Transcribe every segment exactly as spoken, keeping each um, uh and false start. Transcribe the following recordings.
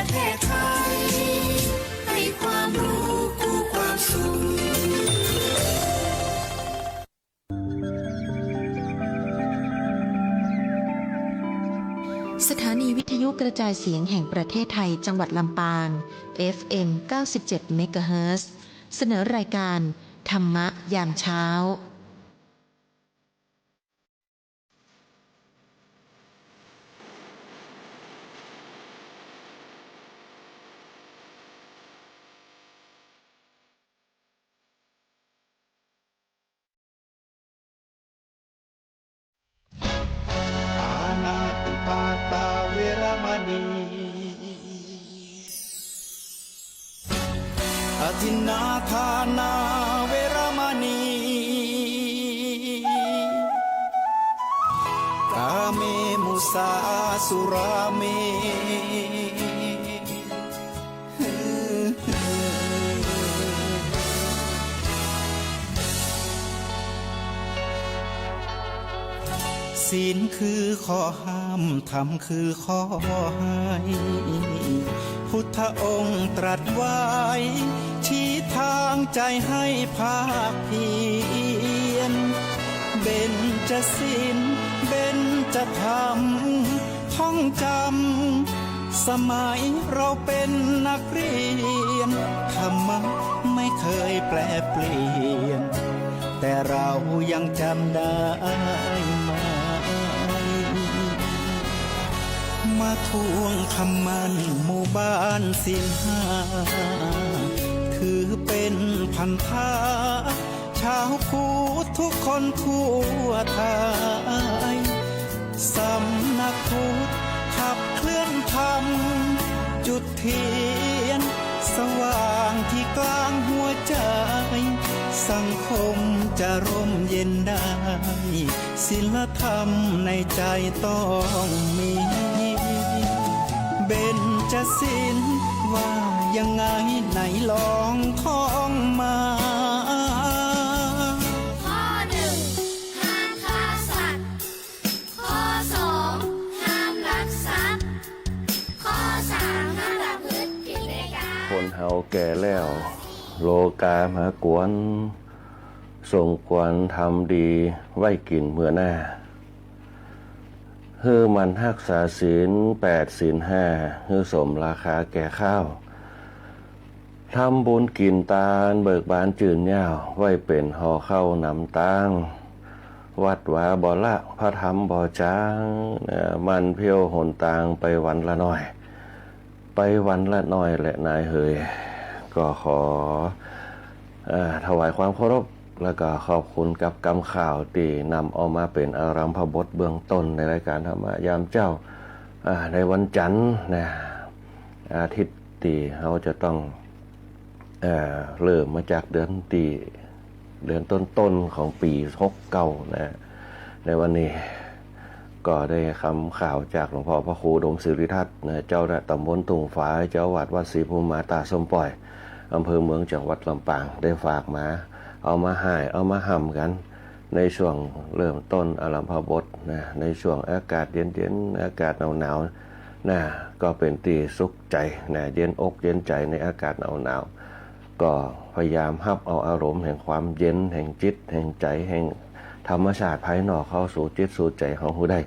ประเทศไทย ให้ความรู้คู่ความสุข สถานีวิทยุกระจายเสียงแห่งประเทศไทย จังหวัดลำปาง เอฟเอ็ม เก้าสิบเจ็ด เมกะเฮิรตซ์ เสนอรายการธรรมะยามเช้า ปาณาติปาตาเวระมะณี อะทินนาทานาเวระมะณี กาเม มุสา สุราเม ศีลคือข้อห้าม ธรรมคือข้อให้ พุทธองค์ตรัสไว้ ชี้ทางใจให้ภาคเพียร เบญจศีล เบญจธรรม ท่องจำ สมัยเราเป็นนักเรียน ธรรมะไม่เคยแปรเปลี่ยน แต่เรายังจำได้ไหม มาทวงคำมั่นหมู่บ้านศีลห้า ถือเป็นพันธะ ชาวพุทธทุกคนทั่วไทย สำนักพุทธขับเคลื่อนธรรม จุดเทียนสว่างที่กลางหัวใจ สังคมจะร่มเย็นได้ ศีลธรรมในใจต้องมี เบญจศีลว่ายังไงไหนลองท่องมา ข้อหนึ่ง ห้ามฆ่าสัตว์ ข้อสอง ห้ามลักทรัพย์ ข้อสาม ห้ามประพฤติผิดในกาม คนเฮาแก่แล้ว โลกามากวน สมควรทำดีไว้กิ๋นเมือหน้า หื้อหมั่นฮักษาศีลแปดศีลห้า หื้อสมราคาแก่ข้าว ทำบุญกิ๋นตานเบิกบานจื้นยาว ไว้เป๋นห่อข้าวนำตาง วัดวาบ่ละ พระธรรมบ่จาง เอ่อ หมั่นเพี้ยวหนตางไปวันละหน้อย ไปวันละหน้อยแหละนายเหย ก็ขอ เอ่อ ถวายความเคารพ แล้วก็ขอบคุณกับกำข่าวตี้นำเอามาเป๋นอารัมภบทเบื้องต้นในรายการธรรมะยามเจ๊า อ่า ในวันจันทร์นะ อาทิตย์ตี้เฮาจะต้อง เอ่อ เริ่มมาจากเดือนตี้ เดือนต้นๆ ของปี๋หกเก้านะ ในวันนี้ก็ได้กำข่าวจากหลวงพ่อพระครูอุดมสิริทัศน์นะ เจ้าคณะตำบลทุ่งฝาย เจ้าอาวาสวัดศรีภูมิมาตาส้มป่อย อำเภอเมือง จังหวัดลำปาง ได้ฝากมา เอามาฮ้าย เอามาฮ่ำกั๋น ในช่วงเริ่มต้นอารัมภบทนะ ในช่วงอากาศเย็นๆ อากาศหนาวๆ นะ ก็เป๋นตี้สุขใจ๋นะ เย็นอกเย็นใจ๋ในอากาศหนาวๆ ก็พยายามฮับเอาอารมณ์แห่งความเย็น แห่งจิต แห่งใจ๋ แห่งธรรมชาติภายนอกเข้าสู่จิตสู่ใจ๋ของเฮาได้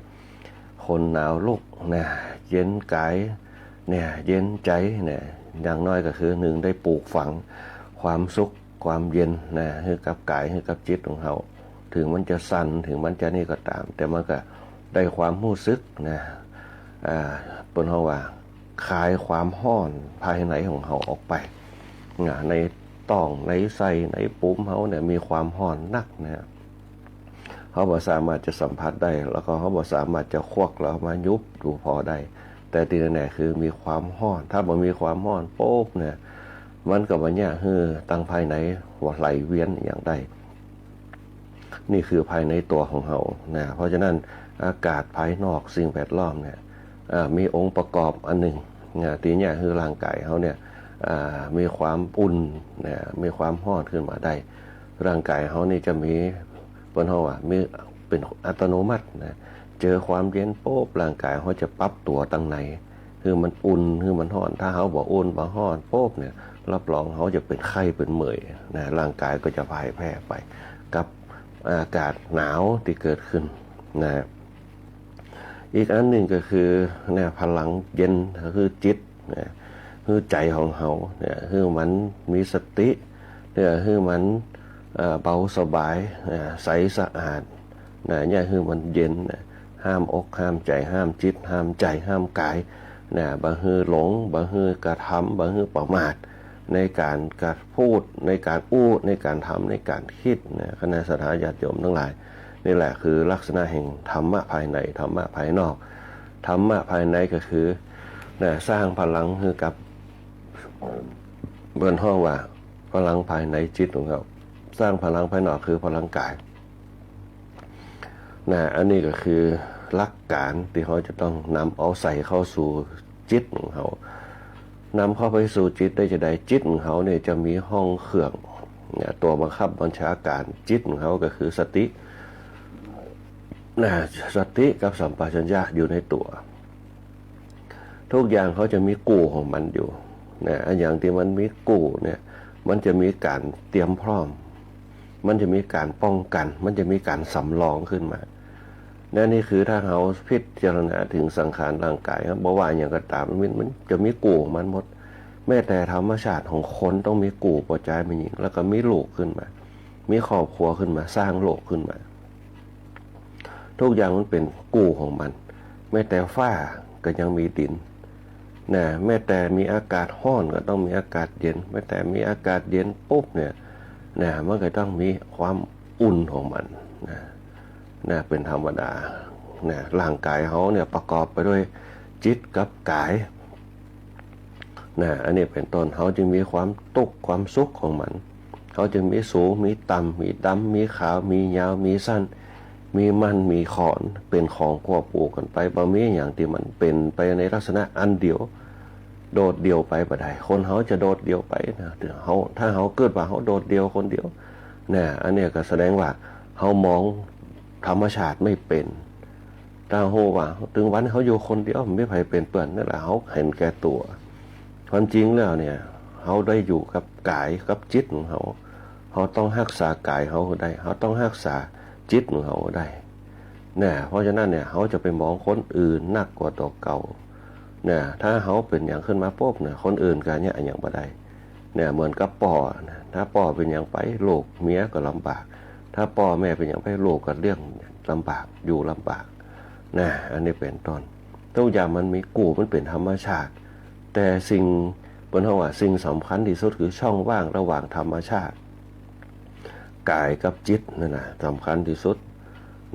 คนหนาวลุกนะ เย็นกายเนี่ย เย็นใจ๋เนี่ย อย่างน้อยก็คือหนึ่ง ได้ปลูกฝังความสุข ความเย็นนะ หื้อกับกาย หื้อกับจิตของเฮา ถึงมันจะสั่น ถึงมันจะนี่ก็ต๋าม แต่มันก็ได้ความฮู้สึกนะ อ่า เปิ้นฮ้องว่า คลายความฮ้อนภายในของเฮาออกไปนะ ในต๊อง ในไส้ ในปูมเฮาเนี่ย มีความฮ้อนนักนะ เฮาบ่สามารถจะสัมผัสได้ แล้วก็เฮาบ่สามารถจะควักแล้วเอามายุบดูผ่อได้ แต่ตี้แน่ๆ คือมีความฮ้อน ถ้าบ่มีความฮ้อนปุ๊บเนี่ย มันก็บ่เยียะหื้อตังภายในว่าไหลเวียนอะหยังได้ นี่คือภายในตั๋วของเฮานะ เพราะฉะนั้นอากาศภายนอกสิ่งแวดล้อมเนี่ย อ่า มีองค์ประกอบอันหนึ่งนะ ตี้เยียะหื้อร่างกายเฮาเนี่ย อ่า มีความอุ่นนะ มีความฮ้อนขึ้นมาได้ ร่างกายเฮานี่จะมี เปิ้นฮ้องว่ามี เป๋นอัตโนมัตินะ เจอความเย็นปุ๊บ ร่างกายเฮาจะปรับตั๋วตังใน หื้อมันอุ่น หื้อมันฮ้อน ถ้าเฮาบ่อุ่นบ่ฮ้อนปุ๊บเนี่ย รับรองเฮาจะเป๋นไข้เป๋นเมื่อยนะ ร่างก๋ายก็จะพ่ายแพ้ไปกับอากาศหนาวตี้เกิดขึ้นนะ อีกอันนึ่งก็คือเนี่ย พลังเย็นก็คือจิตนะ หื้อใจ๋ของเฮาเนี่ย หื้อมันมีสติ เนี่ย หื้อมัน เอ่อ เบาสบายนะ ใสสะอาดนะ เนี่ย หื้อมันเย็นนะ ห้ามอกห้ามใจ๋ ห้ามจิต ห้ามใจ๋ ห้ามก๋ายนะ บ่หื้อหลง บ่หื้อกระทำ บ่หื้อประมาท ในก๋านกระพูด ในก๋านอู้ ในก๋านทำ ในก๋านกึ๊ดนะ คณะศรัทธาญาติโยมตังหลาย นี่แหละคือลักษณะแห่งธรรมะภายใน ธรรมะภายนอก ธรรมะภายในก็คือนะ สร้างพลังหื้อกับ เปิ้นฮ้องว่าพลังภายในจิตของเฮา สร้างพลังภายนอกคือพลังก๋ายนะ อันนี้ก็คือหลักก๋านตี้เฮาจะต้องนำเอาใส่เข้าสู่จิตของเฮา นำเข้าไปสู่จิตได้จาใด จิตของเฮาเนี่ยจะมีห้องเครื่องนะ ตั๋วบังคับบัญชาก๋านจิตของเฮาก็คือสตินะ สติกับสัมปชัญญะอยู่ในตั๋ว ทุกอย่างเขาจะมีกู่ของมันอยู่นะ อันอย่างตี้มันมีกู่เนี่ย มันจะมีก๋านเตรียมพร้อม มันจะมีก๋านป้องกั๋น มันจะมีก๋านสำรองขึ้นมา และนี่คือถ้าเฮาพิจารณาเถิงสังขารร่างก๋ายครับ บ่ว่าอะหยังก็ต๋าม มัน มันจะมีกู่ของมันหมด แม้แต่ธรรมชาติของคนต้องมีกู่ ป้อจายแม่ญิง แล้วก็มีลูกขึ้นมา มีครอบครัวขึ้นมา สร้างโลกขึ้นมา ทุกอย่างมันเป๋นกู่ของมัน แม้แต่ฟ้าก็ยังมีดินนะ แม้แต่มีอากาศฮ้อนก็ต้องมีอากาศเย็น แม้แต่มีอากาศเย็นปุ๊บเนี่ยนะ มันก็ต้องมีความอุ่นของมันนะ นะ เป๋นธรรมดานะ ร่างก๋ายเฮาเนี่ยประกอบไปด้วยจิตกับก๋าย นะ อันนี้เป๋นต้น เฮาจึงมีความตุ๊กข์ความสุขของมัน เฮาจึงมีสูง มีต่ำ มีดำ มีขาว มียาว มีสั้น มีมั่น มีขอน เป๋นของควบคู่กั๋นไป บ่มีอะหยังตี้มันเป๋นไปในลักษณะอันเดียว โดดเดี่ยวไปบ่ได้ คนเฮาจะโดดเดี่ยวไปนะ ถ้าเฮา ถ้าเฮาเกิดว่าเฮาโดดเดี่ยวคนเดียวนะ อันนี้ก็แสดงว่าเฮามองธรรมชาติไม่เป๋น ถ้าฮู้ว่าเถิงวันเฮาอยู่คนเดียว บ่มีใผเป๋นเปื้อน นั่นแหละเฮาหันแก่ตั๋ว ความจริงแล้วเนี่ย เฮาได้อยู่กับก๋ายกับจิตของเฮา เฮาต้องฮักษาก๋ายเฮาหื้อได้ เฮาต้องฮักษาจิตของเฮาหื้อได้นะ เพราะฉะนั้นเนี่ย เฮาจะไปมองคนอื่นนักกว่าตั๋วเก่านะ ถ้าเฮาเป๋นหยังขึ้นมาปุ๊บเนี่ย คนอื่นก็เยียะหยังบ่ได้นะ เหมือนกับป้อนะ ถ้าป้อเป๋นหยังไป ลูกเมียก็ลำบาก ถ้าป้อแม่เป๋นหยังไป ลูกก็เลี้ยงลำบาก อยู่ลำบาก นะ อันนี้เป๋นต้น ทุกอย่างมันมีกู่ มันเป๋นธรรมชาติ แต่สิ่ง เปิ้นฮ้องว่าสิ่งสำคัญตี้สุดคือช่องว่างระหว่างธรรมชาติ ก๋ายกับจิตนั่นนะ สำคัญตี้สุด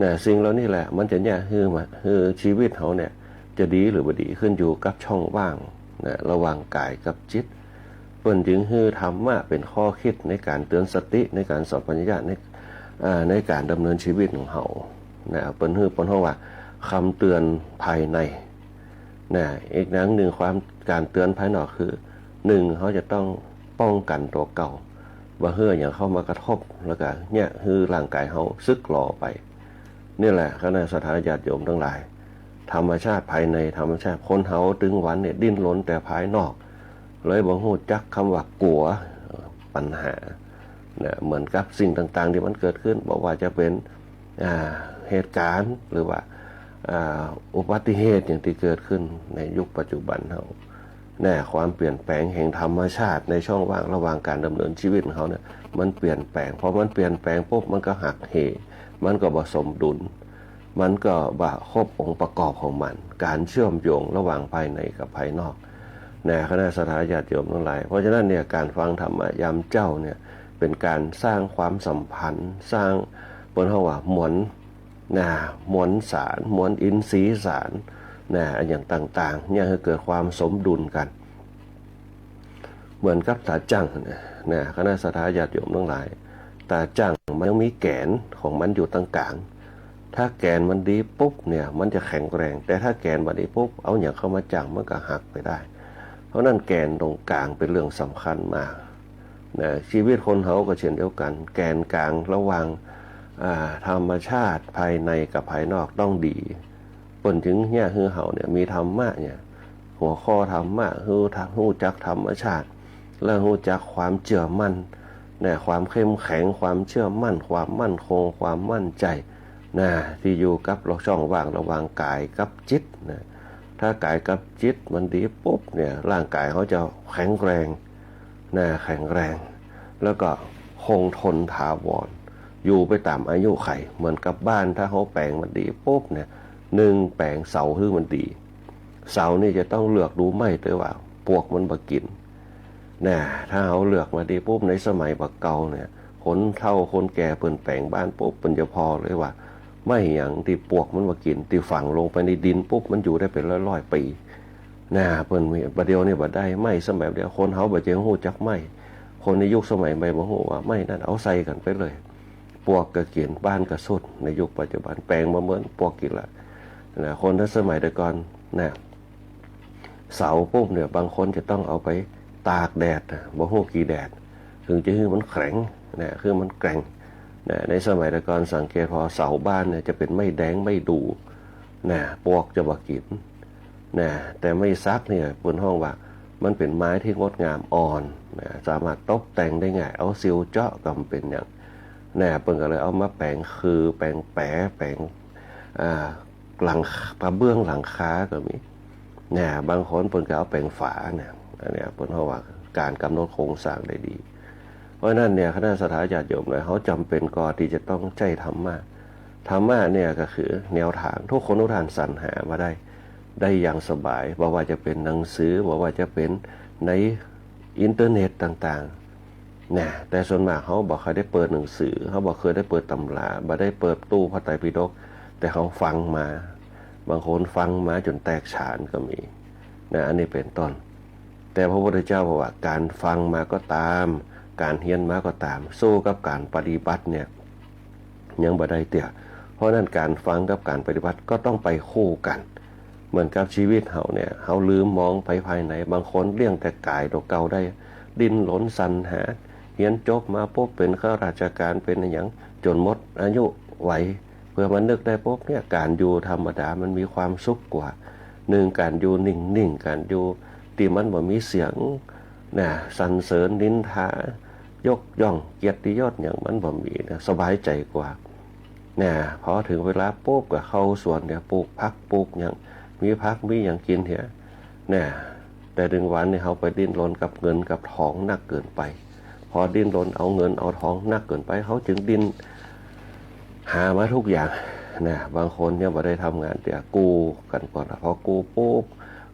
นะ สิ่งเหล่านี้แหละ มันจะเยียะหื้อมา หื้อชีวิตเฮาเนี่ย จะดีหรือบ่ดี ขึ้นอยู่กับช่องว่างนะ ระหว่างก๋ายกับจิต เปิ้นจึงหื้อธรรมะเป๋นข้อกึ๊ดในก๋านเตือนสติ ในก๋านสัมปชัญญะ ใน อ่า ในก๋านดำเนินชีวิตของเฮานะ เปิ้นหื้อ เปิ้นฮ้องว่าคำเตือนภายในนะ อีกอย่างนึ่งความ ก๋านเตือนภายนอกคือ นึ่ง เฮาจะต้องป้องกั๋นตั๋วเก่า บ่หื้ออะหยังเข้ามากระทบ แล้วก็เยียะหื้อร่างก๋ายเฮาสึกหรอไป นี่แหละ คณะศรัทธาญาติโยมตังหลาย ธรรมชาติภายใน ธรรมชาติคนเฮาเถิงวันเนี่ย ดิ้นรนแต่ภายนอก เลยบ่ฮู้จักกำว่ากั๋วปัญหานะ เหมือนกับสิ่งต่างๆ ตี้มันเกิดขึ้น บ่ว่าจะเป๋น อ่า เหตุก๋ารณ์ หรือว่า อ่า อุบัติเหตุหยังตี้เกิดขึ้นในยุคปัจจุบันเฮานะ ความเปลี่ยนแปลงแห่งธรรมชาติในช่องว่างระหว่างก๋านดำเนินชีวิตของเฮาเนี่ย มันเปลี่ยนแปลง พอมันเปลี่ยนแปลงปุ๊บ มันก็หักเห มันก็บ่สมดุล มันก็บ่ครบองค์ประกอบของมัน ก๋านเชื่อมโยงระหว่างภายในกับภายนอกนะ คณะศรัทธาญาติโยมตังหลาย เพราะฉะนั้นเนี่ย ก๋านฟังธรรมะยามเจ๊าเนี่ย เป๋นก๋านสร้างความสัมพันธ์ สร้าง เปิ้นฮ้องว่ามวลนะ มวลสาร มวลอินทรีย์สารนะ อะหยังต่างๆ เยียะหื้อเกิดความสมดุลกั๋น เหมือนกับต๋าจั่งนะ นะ คณะศรัทธาญาติโยมตังหลาย ต๋าจั่งมันยังมีแก๋นของมันอยู่ตางก๋าง ถ้าแก๋นมันดีปุ๊บเนี่ย มันจะแข็งแรง แต่ถ้าแก๋นบ่ดีปุ๊บ เอาหยังเข้ามาจั่ง มันก็หักไปได้ เพราะนั้นแก๋นตรงก๋างเป๋นเรื่องสำคัญมากนะ ชีวิตคนเฮาก็เช่นเดียวกั๋น แก๋นก๋างระหว่าง อ่า ธรรมชาติภายในกับภายนอกต้องดี เปิ้นจึงเยียะหื้อเฮาเนี่ย มีธรรมะเนี่ย หัวข้อธรรมะ ฮู้ ฮู้จักธรรมชาติ และฮู้จักความเจื้อมั่น นะ ความเข้มแข็ง ความเจื้อมั่น ความมั่นคง ความมั่นใจ๋ นะ ตี้อยู่กับช่องว่างระหว่างก๋ายกับจิต นะ ถ้าก๋ายกับจิตมันดีปุ๊บเนี่ย ร่างก๋ายเฮาจะแข็งแรง นะ แข็งแรง แล้วก็คงทนถาวร อยู่ไปต๋ามอายุขัย เหมือนกับบ้าน ถ้าเฮาแป๋งมันดีปุ๊บเนี่ย นึ่ง แป๋งเสาหื้อมันดี เสานี่จะต้องเลือกดูไม้ตวยว่าปลวกมันบ่กิ๋น นะ ถ้าเฮาเลือกมาดีปุ๊บ ในสมัยบ่าเก่าเนี่ย คนเฒ่าคนแก่เปิ้นแป๋งบ้านปุ๊บ เปิ้นจะผ่อเลยว่า ไม้หยังตี้ปลวกมันบ่กิ๋น ตี้ฝังลงไปในดินปุ๊บ มันอยู่ได้เป๋นร้อยๆ ปี๋ นะ เปิ้นมี บ่าเดี่ยวนี้บ่ได้ ไม้สมัยบ่าเดี่ยว คนเฮาบ่ใจ้ฮู้จักไม้ คนในยุคสมัยใหม่บ่ฮู้ว่าไม้นั้นเอาใส่กั๋นไปเลย ปลวกก็กิ๋น บ้านก็ทรุด ในยุคปัจจุบันแป๋งมาเมิน ปลวกกิ๋นละ นะ คนทันสมัยแต่ก่อน นะ เสาปุ๊บเนี่ย บางคนจะต้องเอาไปตากแดดนะ บ่ฮู้กี่แดด เถิงจะหื้อมันแข็ง นะ หื้อมันแกร่ง นะ ในสมัยแต่ก่อนสังเกตผ่อ เสาบ้านเนี่ยจะเป๋นไม้แดง ไม้ดู่ นะ ปลวกจะบ่กิ๋น นะ แต่ไม้สักเนี่ย เปิ้นฮ้องว่ามันเป๋นไม้ตี้งดงามอ่อน นะ สามารถตบแต่งได้ง่าย เอาสิวเจาะก็บ่เป๋นหยัง นะ เปิ้นก็เลยเอามาแป๋งคือ แป๋งแป๋ แป๋ง อ่า หลัง กระเบื้องหลังคาก็มี นะ บางคนเปิ้นก็เอาแป๋งฝา นะ อันเนี้ยเปิ้นฮ้องว่าก๋านก๋ำหนดโครงสร้างได้ดี เพราะฉะนั้นเนี่ย คณะศรัทธาญาติโยมเนี่ย เฮาจ๋ำเป๋นก่อตี้จะต้องใจ๊ธรรมะ ธรรมะเนี่ยก็คือแนวตาง ทุกคนทุกท่านสรรหามาได้ ได้อย่างสบาย บ่ว่าจะเป๋นหนังสือ บ่ว่าจะเป๋นในอินเทอร์เน็ตต่างๆ นะ แต่ส่วนมากเฮาบ่ค่อยได้เปิดหนังสือ เฮาบ่เคยได้เปิดตำรา บ่ได้เปิดตู้พระไตรปิฎก แต่เฮาฟังมา บางคนฟังมาจ๋นแตกฉานก็มี นะ อันนี้เป๋นต้น แต่พระพุทธเจ้าบอกว่าก๋านฟังมาก็ต๋าม ก๋านเฮียนมาก็ต๋าม สู้กับก๋านปฏิบัติเนี่ย ยังบ่ได้เตื้อ เพราะนั้นก๋านฟังกับก๋านปฏิบัติก็ต้องไปคู่กั๋น เหมือนกับชีวิตเฮาเนี่ย เฮาลืมมองไปภายใน บางคนเลี้ยงแต่ก๋ายตั๋วเก่าได้ ดิ้นรนสรรหา เฮียนจบมาปุ๊บเป๋นข้าราชก๋าน เป๋นอะหยัง จ๋นหมดอายุไขย เปื้อมานึกได้ปุ๊บเนี่ย ก๋านอยู่ธรรมดามันมีความสุขกว่า นึ่ง ก๋านอยู่นิ่งๆ ก๋านอยู่ตี้มันบ่มีเสียง นะ สรรเสริญนินทา ยกย่องเกียรติยศหยังมันบ่มีนะ สบายใจ๋กว่า นะ พอเถิงเวลาปุ๊บก็เข้าสวนเนี่ย ปลูกผักปลูกหยัง มีผักมีหยังกิ๋นเหีย นะ แต่หนึ่งวันนี่เฮาไปดิ้นรนกับเงินกับตองนักเกินไป พอดิ้นรนเอาเงินเอาตองนักเกินไป เฮาจึงดิ้นหามาทุกอย่าง นะ บางคนยังบ่ได้ทำงานเตื้อ กู้กั๋นก่อน พอกู้ปุ๊บ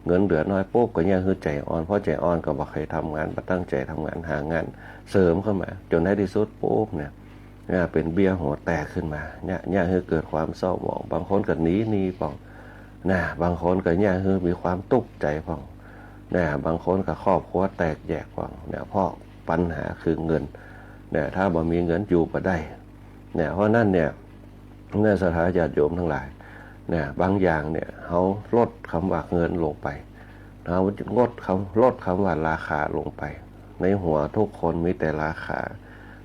เงินเหลือน้อยปุ๊บ ก็เยียะหื้อใจ๋อ่อน พอใจ๋อ่อนก็บ่ใค่ทำงาน บ่ตั้งใจ๋ทำงาน หางานเสริมเข้ามา จ๋นในตี้สุดปุ๊บเนี่ย เนี่ย เป๋นเบี้ยหัวแตกขึ้นมา เนี่ย เยียะหื้อเกิดความเศร้าหมอง บางคนก็หนีหนี้พ่อง นะ บางคนก็เยียะหื้อมีความตุ๊กใจ๋พ่อง นะ บางคนก็ครอบครัวแตกแยกพ่อง เนี่ย เพราะปัญหาคือเงิน เนี่ย ถ้าบ่มีเงินอยู่บ่ได้ เนี่ย เพราะนั้นเนี่ย คณะศรัทธาญาติโยมตังหลาย เนี่ย บางอย่างเนี่ย เฮาลดกำว่าเงินลงไป เฮางดกำ ลดกำว่าราคาลงไป ในหัวทุกคนมีแต่ราคา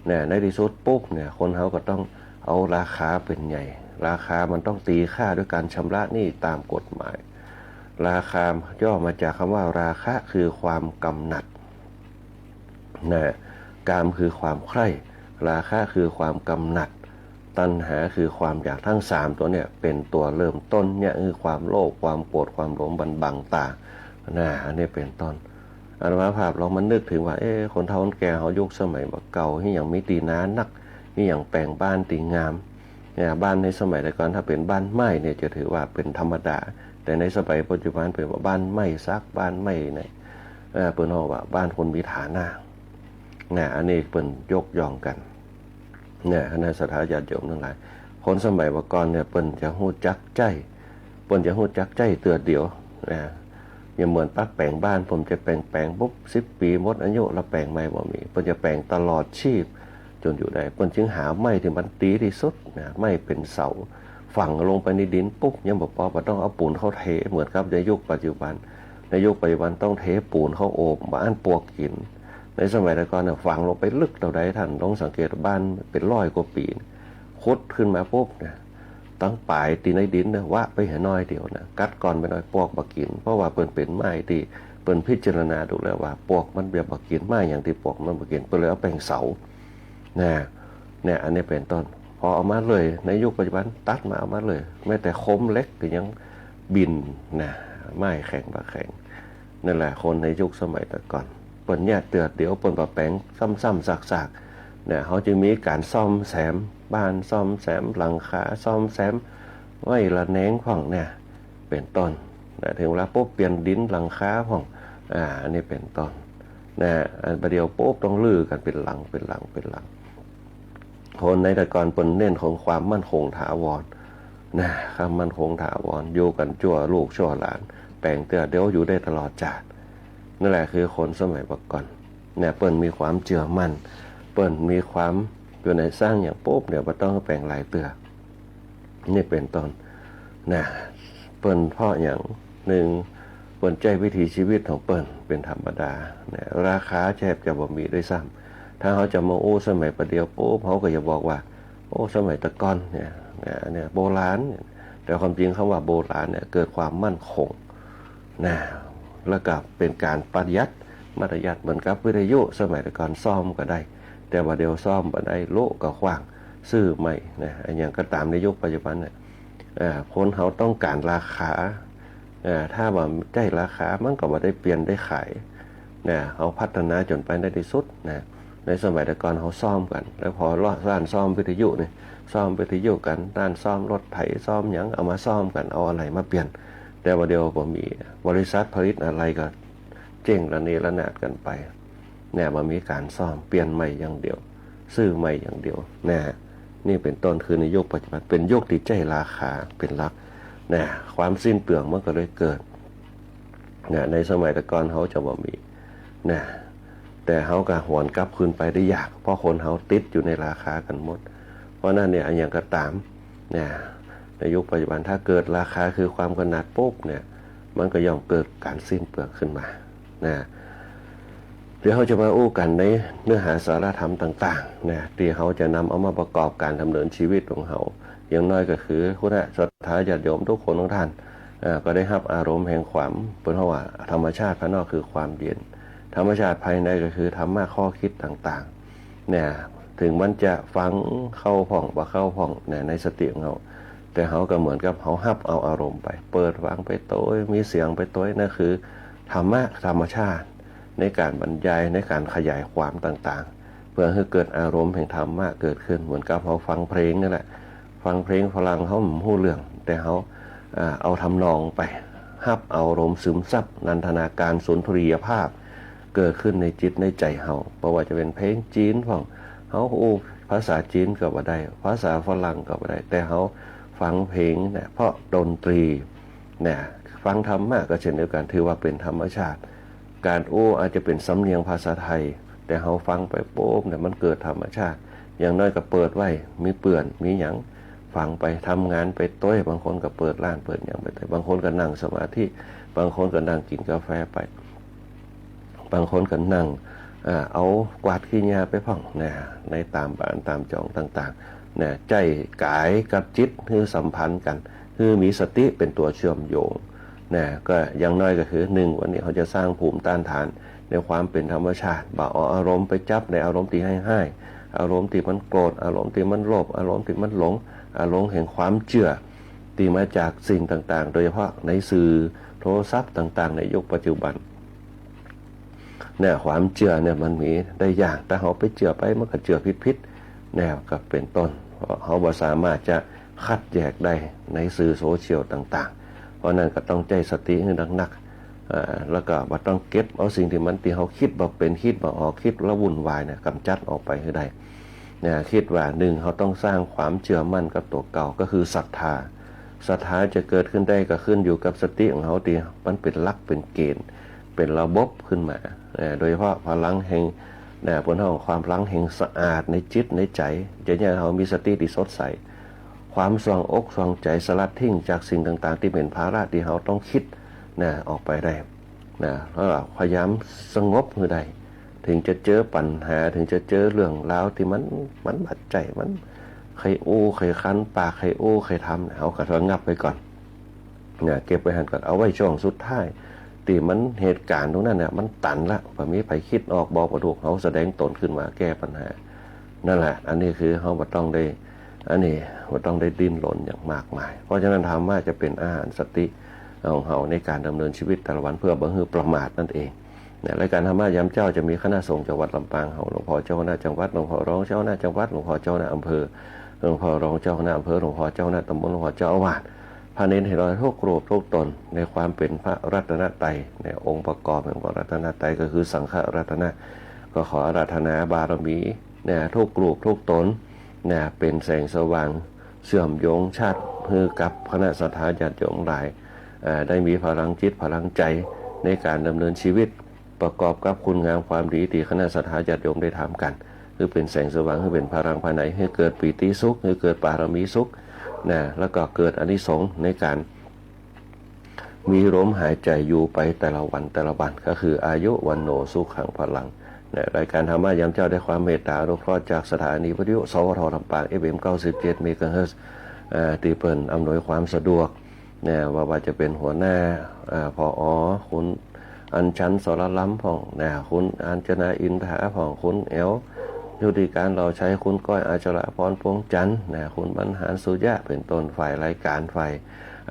เนี่ย ในตี้สุดปุ๊บเนี่ย คนเฮาก็ต้องเอาราคาเป๋นใหญ่ ราคามันต้องตี๋ค่าด้วยก๋านชำระหนี้ต๋ามกฎหมาย ราคาย่อมาจากกำว่าราคะ คือความกำหนัด นะ กามคือความใคร่ ราคะคือความกำหนัด ตัณหาคือความอยาก ตังสามตั๋วเนี่ยเป๋นตั๋วเริ่มต้นเยียะหื้อความโลภ ความโกรธ ความหลงมันบังต๋า นะ อันนี้เป๋นต้น อาตมาภาพลองมานึกเถิงว่า เอ๊ะ คนเฒ่าคนแก่เฮายุคสมัยบ่าเก่า ตี้ยังมีตี้นานัก ตี้ยังแป๋งบ้านตี้งาม เนี่ย บ้านในสมัยแต่ก่อนถ้าเป๋นบ้านไม้เนี่ยจะถือว่าเป๋นธรรมดา แต่ในสมัยปัจจุบันเป๋นว่าบ้านไม้สัก บ้านไม้เนี่ย เอ่อ เปิ้นฮ้องว่าบ้านคนมีฐานะ นะ อันนี้เปิ้นยกย่องกั๋น เนี่ย คณะศรัทธาญาติโยมตังหลาย คนสมัยบ่าก่อนเนี่ย เปิ้นจะฮู้จักใจ๊ เปิ้นจะฮู้จักใจ๊เตื้อเดียว นะ อย่างเหมือนปักแป๋งบ้าน เปิ้นจะแป๋ง แป๋งปุ๊บ สิบปี๋หมดอายุ แล้วแป๋งใหม่บ่มี เปิ้นจะแป๋งตลอดชีพ จ๋นอยู่ได้ เปิ้นจึงหาไม้ตี้มันดีตี้สุดนะ ไม้เป๋นเสา ฝังลงไปในดินปุ๊บ ยังบ่ปอ บ่ต้องเอาปูนเข้าเท เหมือนกับในยุคปัจจุบัน ในยุคปัจจุบันต้องเทปูนเข้าโอบ บ่อั้นปลวกกิ๋น ในสมัยแต่ก่อนเนี่ย ฝังลงไปลึกเต้าใด ต้านลองสังเกต บ้านเป๋นร้อยกว่าปี๋ ขุดขึ้นมาปุ๊บเนี่ย ตังป๋ายตี้ในดินนะ วะไปเหียน้อยเดียวนะ กัดก้อนไปหน้อย ปวกบ่กิ๋น เพราะว่าเปิ้นเป๋นไม้ตี้เปิ้นพิจารณาดูแล้วว่าปวกมันบ่กิ๋น ไม้หยังตี้ปวกมันบ่กิ๋น เปิ้นเลยเอาแป้งเสา นะ เนี่ย อันนี้เป๋นต้น พอเอามาเลย ในยุคปัจจุบันตัดมาเอามาเลย แม้แต่คมเหล็กก็ยังบิ่นนะ ไม้แข็งบ่แข็ง นั่นแหละ คนในยุคสมัยแต่ก่อน เปิ้นเยียะเตื้อเดียว เปิ้นบ่แป๋งซ้ำๆ ซากๆ นะ เฮาจึงมีก๋านซ่อมแซมบ้าน ซ่อมแซมหลังคา ซ่อมแซมไว้ระแนงพ่องเนี่ย เป๋นต้น นะ เถิงเวลาปุ๊บเปลี่ยนดินหลังคาพ่อง อ่า อันนี้เป๋นต้น นะ อันบ่าเดี่ยวปุ๊บต้องรื้อกั๋นเป๋นหลัง เป๋นหลัง เป๋นหลัง คนในแต่ก่อนเปิ้นเน้นของความมั่นคงถาวร นะ ความมั่นคงถาวร อยู่กั๋นจั่วลูกจั่วหลาน แป๋งเตื้อเดียวอยู่ได้ตลอดจาติ นั่นแหละคือคนสมัยปะก่อน เนี่ย เปิ้นมีความเจื้อมั่น เปิ้นมีความอยู่ในสร้างอย่างปุ๊บเนี่ย บ่ต้องแป๋งหลายเตื้อ นี่เป๋นต้น นะ เปิ้นเพราะหยัง นึ่ง เปิ้นใจ๊วิถีชีวิตของเปิ้นเป๋นธรรมดา นะ ราคาแทบจะบ่มีด้วยซ้ำ ถ้าเฮาจะมาอู้สมัยปะเดี่ยวปุ๊บ เฮาก็จะบอกว่า โอ้ สมัยแต่ก่อนเนี่ย นะ เนี่ย โบราณเนี่ย แต่ความจริงคำว่าโบราณเนี่ย เกิดความมั่นคง นะ แล้วก็เป๋นก๋านประหยัด มัธยัสถ์ เหมือนกับวิทยุ สมัยแต่ก่อนซ่อมก็ได้ แต่บ่าเดี่ยวซ่อมบ่ได้ โละก็ขว้าง ซื้อใหม่ นะ อะหยังก็ต๋ามในยุคปัจจุบันเนี่ย เอ่อ คนเฮาต้องก๋านราคา เอ่อ ถ้าบ่ใจ้ราคา มันก็บ่ได้เปลี่ยนได้ขาย นะ เฮาพัฒนาจ๋นไปในตี้สุด นะ ในสมัยแต่ก่อนเฮาซ่อมกั๋น แล้วพอร้านซ่อมวิทยุนี่ ซ่อมวิทยุกั๋น ร้านซ่อมรถไถ ซ่อมหยัง เอามาซ่อมกั๋น เอาอะไหล่มาเปลี่ยน แต่บ่าเดี่ยวบ่มี บริษัทผลิตอะไหล่ก็เจ๊งระเนระนาดกั๋นไป เนี่ย บ่มีก๋านซ่อม เปลี่ยนใหม่อย่างเดียว ซื้อใหม่อย่างเดียว นะ นี่เป๋นต้น คือในยุคปัจจุบัน เป๋นยุคตี้ใจ๊ราคาเป๋นหลัก นะ ความสิ้นเปลืองมันก็เลยเกิด นะ ในสมัยแต่ก่อนเฮาจะบ่มี นะ แต่เฮาก็หวนกลับคืนไปได้ยาก เพราะคนเฮาติดอยู่ในราคากั๋นหมด เพราะนั้นเนี่ย อะหยังก็ต๋าม นะ ในยุคปัจจุบัน ถ้าเกิดราคาคือความกำหนัดปุ๊บเนี่ย มันก็ย่อมเกิดก๋านสิ้นเปลืองขึ้นมา นะ เดี๋ยวเฮาจะมาอู้กั๋นในเนื้อหาสาระธรรมต่างๆ นะ ตี้เฮาจะนำเอามาประกอบก๋านดำเนินชีวิตของเฮา อย่างน้อยก็คือ พุทธศรัทธาญาติโยมทุกคนทุกท่าน เอ่อ ก็ได้ฮับอารมณ์แห่งความ เปิ้นฮ้องว่าธรรมชาติภายนอกคือความเย็น ธรรมชาติภายในก็คือธรรมะข้อคิดต่างๆ เนี่ย เถิงมันจะฟังเข้าพ่องบ่เข้าพ่องเนี่ย ในสติของเฮา แต่เฮาก็เหมือนกับเฮาฮับเอาอารมณ์ไป เปิดฟังไปโตย มีเสียงไปโตย นั่นคือธรรมะธรรมชาติ ในก๋านบรรยาย ในก๋านขยายความต่างๆ เพื่อหื้อเกิดอารมณ์แห่งธรรมะเกิดขึ้น เหมือนกับเฮาฟังเพลงนั่นแหละ ฟังเพลงฝรั่งเฮาบ่ฮู้เรื่อง แต่เฮา อ่า เอาทำนองไป ฮับเอาอารมณ์ ซึมซับ นันทนาการ สุนทรียภาพ เกิดขึ้นในจิตในใจ๋เฮา บ่ว่าจะเป๋นเพลงจีนพ่อง เฮาอู้ภาษาจีนก็บ่ได้ ภาษาฝรั่งก็บ่ได้ แต่เฮาฟังเพลงเนี่ย เพราะดนตรี เนี่ย ฟังธรรมะก็เช่นเดียวกั๋น ถือว่าเป๋นธรรมชาติ ก๋านอู้อาจจะเป๋นสำเนียงภาษาไทย แต่เฮาฟังไปปุ๊บเนี่ย มันเกิดธรรมชาติ อย่างน้อยก็เปิดไว้ มีเปื้อน มีหยัง ฟังไป ทำงานไปโตย บางคนก็เปิดร้านเปิดหยังไปโตย บางคนก็นั่งสมาธิ บางคนก็นั่งกิ๋นกาแฟไป บางคนก็นั่ง อ่า เอากวาดขี้ยาไปพ่องนะ ในต๋ามบ้านต๋ามจองต่างๆ นะ ใจ๊ก๋ายกับจิตหื้อสัมพันธ์กั๋น หื้อมีสติเป๋นตั๋วเชื่อมโยง นะ ก็อย่างน้อยก็คือ นึ่ง วันนี้เฮาจะสร้างภูมิต้านทานในความเป๋นธรรมชาติ บ่เอาอารมณ์ไปจับในอารมณ์ตี้ฮ้ายๆ อารมณ์ตี้มันโกรธ อารมณ์ตี้มันโลภ อารมณ์ตี้มันหลง อารมณ์แห่งความเจื้อตี้มาจากสิ่งต่างๆ โดยเฉพาะในสื่อโทรศัพท์ต่างๆ ในยุคปัจจุบัน เนี่ย ความเจื้อเนี่ยมันมีได้อย่าง ถ้าเฮาไปเจื้อไป มันก็เจื้อผิดๆ เนี่ย ก็เป๋นต้น เฮาบ่สามารถจะคัดแยกได้ในสื่อโซเชียลต่างๆ เพราะนั้นก็ต้องใจ๊สติหื้อนักๆ อ่า แล้วก็บ่ต้องเก็บเอาสิ่งตี้มัน ตี้เฮากึ๊ดบ่เป๋น กึ๊ดบ่ออก กึ๊ดแล้ววุ่นวายเนี่ย ก๋ำจัดออกไปหื้อได้ เนี่ย กึ๊ดว่า นึ่ง เฮาต้องสร้างความเจื้อมั่นกับตั๋วเก่า ก็คือศรัทธา ศรัทธาจะเกิดขึ้นได้ก็ขึ้นอยู่กับสติของเฮา ตี้มันเป๋นหลักเป๋นเก๋ณฑ์ เป๋นระบบขึ้นมา เอ่อ โดยเฉพาะพลังแห่ง นะ เปิ้นฮ้องความพลังแห่งสะอาดในจิตในใจ๋ จะเยียะหื้อเฮามีสติตี้สดใส ความส่วงอกส่วงใจ๋ สลัดทิ้งจากสิ่งต่างๆ ตี้เป๋นภาระตี้เฮาต้องกึ๊ด นะ ออกไปได้ นะ แล้วก็พยายามสงบหื้อได้ เถิงจะเจอปัญหา เถิงจะเจอเรื่องราวตี้มัน มันบ่ใจ้ มัน ใค่อู้ ใค่คันปาก ใค่อู้ ใค่ทำ เฮาก็ระงับไว้ก่อน เนี่ย เก็บไว้หั้นก่อน เอาไว้ช่วงสุดท้าย ตี้มันเหตุก๋ารณ์ตรงนั้นเนี่ย มันตันละ บ่มีใผกึ๊ดออก บอกบ่ถูก เฮาแสดงต๋นขึ้นมาแก้ปัญหา นั่นแหละ อันนี้คือเฮาบ่ต้องได้ อันนี้บ่ต้องได้ดิ้นรนอย่างมากมาย เพราะฉะนั้นธรรมะจะเป๋นอาหารสติของเฮาในก๋านดำเนินชีวิตแต่ละวัน เปื้อบ่หื้อประมาทนั่นเอง เนี่ย รายก๋านธรรมะยามเจ๊าจะมีคณะสงฆ์จากวัดลำปางเฮา หลวงพ่อเจ้าคณะจังหวัด หลวงพ่อรองเจ้าคณะจังหวัด หลวงพ่อเจ้าคณะอำเภอ หลวงพ่อรองเจ้าคณะอำเภอ หลวงพ่อเจ้าคณะตำบล หลวงพ่อเจ้าอาวาส พระเณรเถรวาททุกรูปทุกต๋น ในความเป๋นพระรัตนตรัย ในองค์ประกอบแห่งพระรัตนตรัยก็คือสังฆรัตนะ ก็ขออาราธนาบารมี เนี่ย ทุกรูปทุกต๋น เนี่ย เป๋นแสงสว่าง เชื่อมโยงฉัตรหื้อกับคณะศรัทธาญาติโยมหลาย เอ่อ ได้มีพลังจิตพลังใจ๋ในก๋านดำเนินชีวิต ประกอบกับคุณงามความดีตี้คณะศรัทธาญาติโยมได้ทำกั๋น หื้อเป๋นแสงสว่าง หื้อเป๋นพลังภายใน หื้อเกิดปีติสุข หื้อเกิดบารมีสุข นะ แล้วก็เกิดอานิสงส์ในก๋านมีลมหายใจ๋อยู่ไปแต่ละวันแต่ละวัน ก็คืออายุ วัณโณ สุขัง พลัง นะ รายก๋านธรรมะยามเจ๊าได้ความเมตตาอนุเคราะห์จากสถานีวิทยุ สวท ลำปาง เอฟเอ็ม เก้าสิบเจ็ด เมกะเฮิรตซ์ เอ่อ ตี้เปิ้นอำนวยความสะดวก เนี่ย ว่า ว่าจะเป๋นหัวหน้า อ่า ผอ คุณอัญชัน สรล้ำ พ่อง นะ คุณอัญชนา อินทา พ่อง คุณแอ๋ว ยุติการ เหล่าชัย คุณก้อย อาชราพร พวงจันทร์ นะ คุณบรรหาร สุยะ เป๋นต้น ฝ่ายรายก๋าน ฝ่าย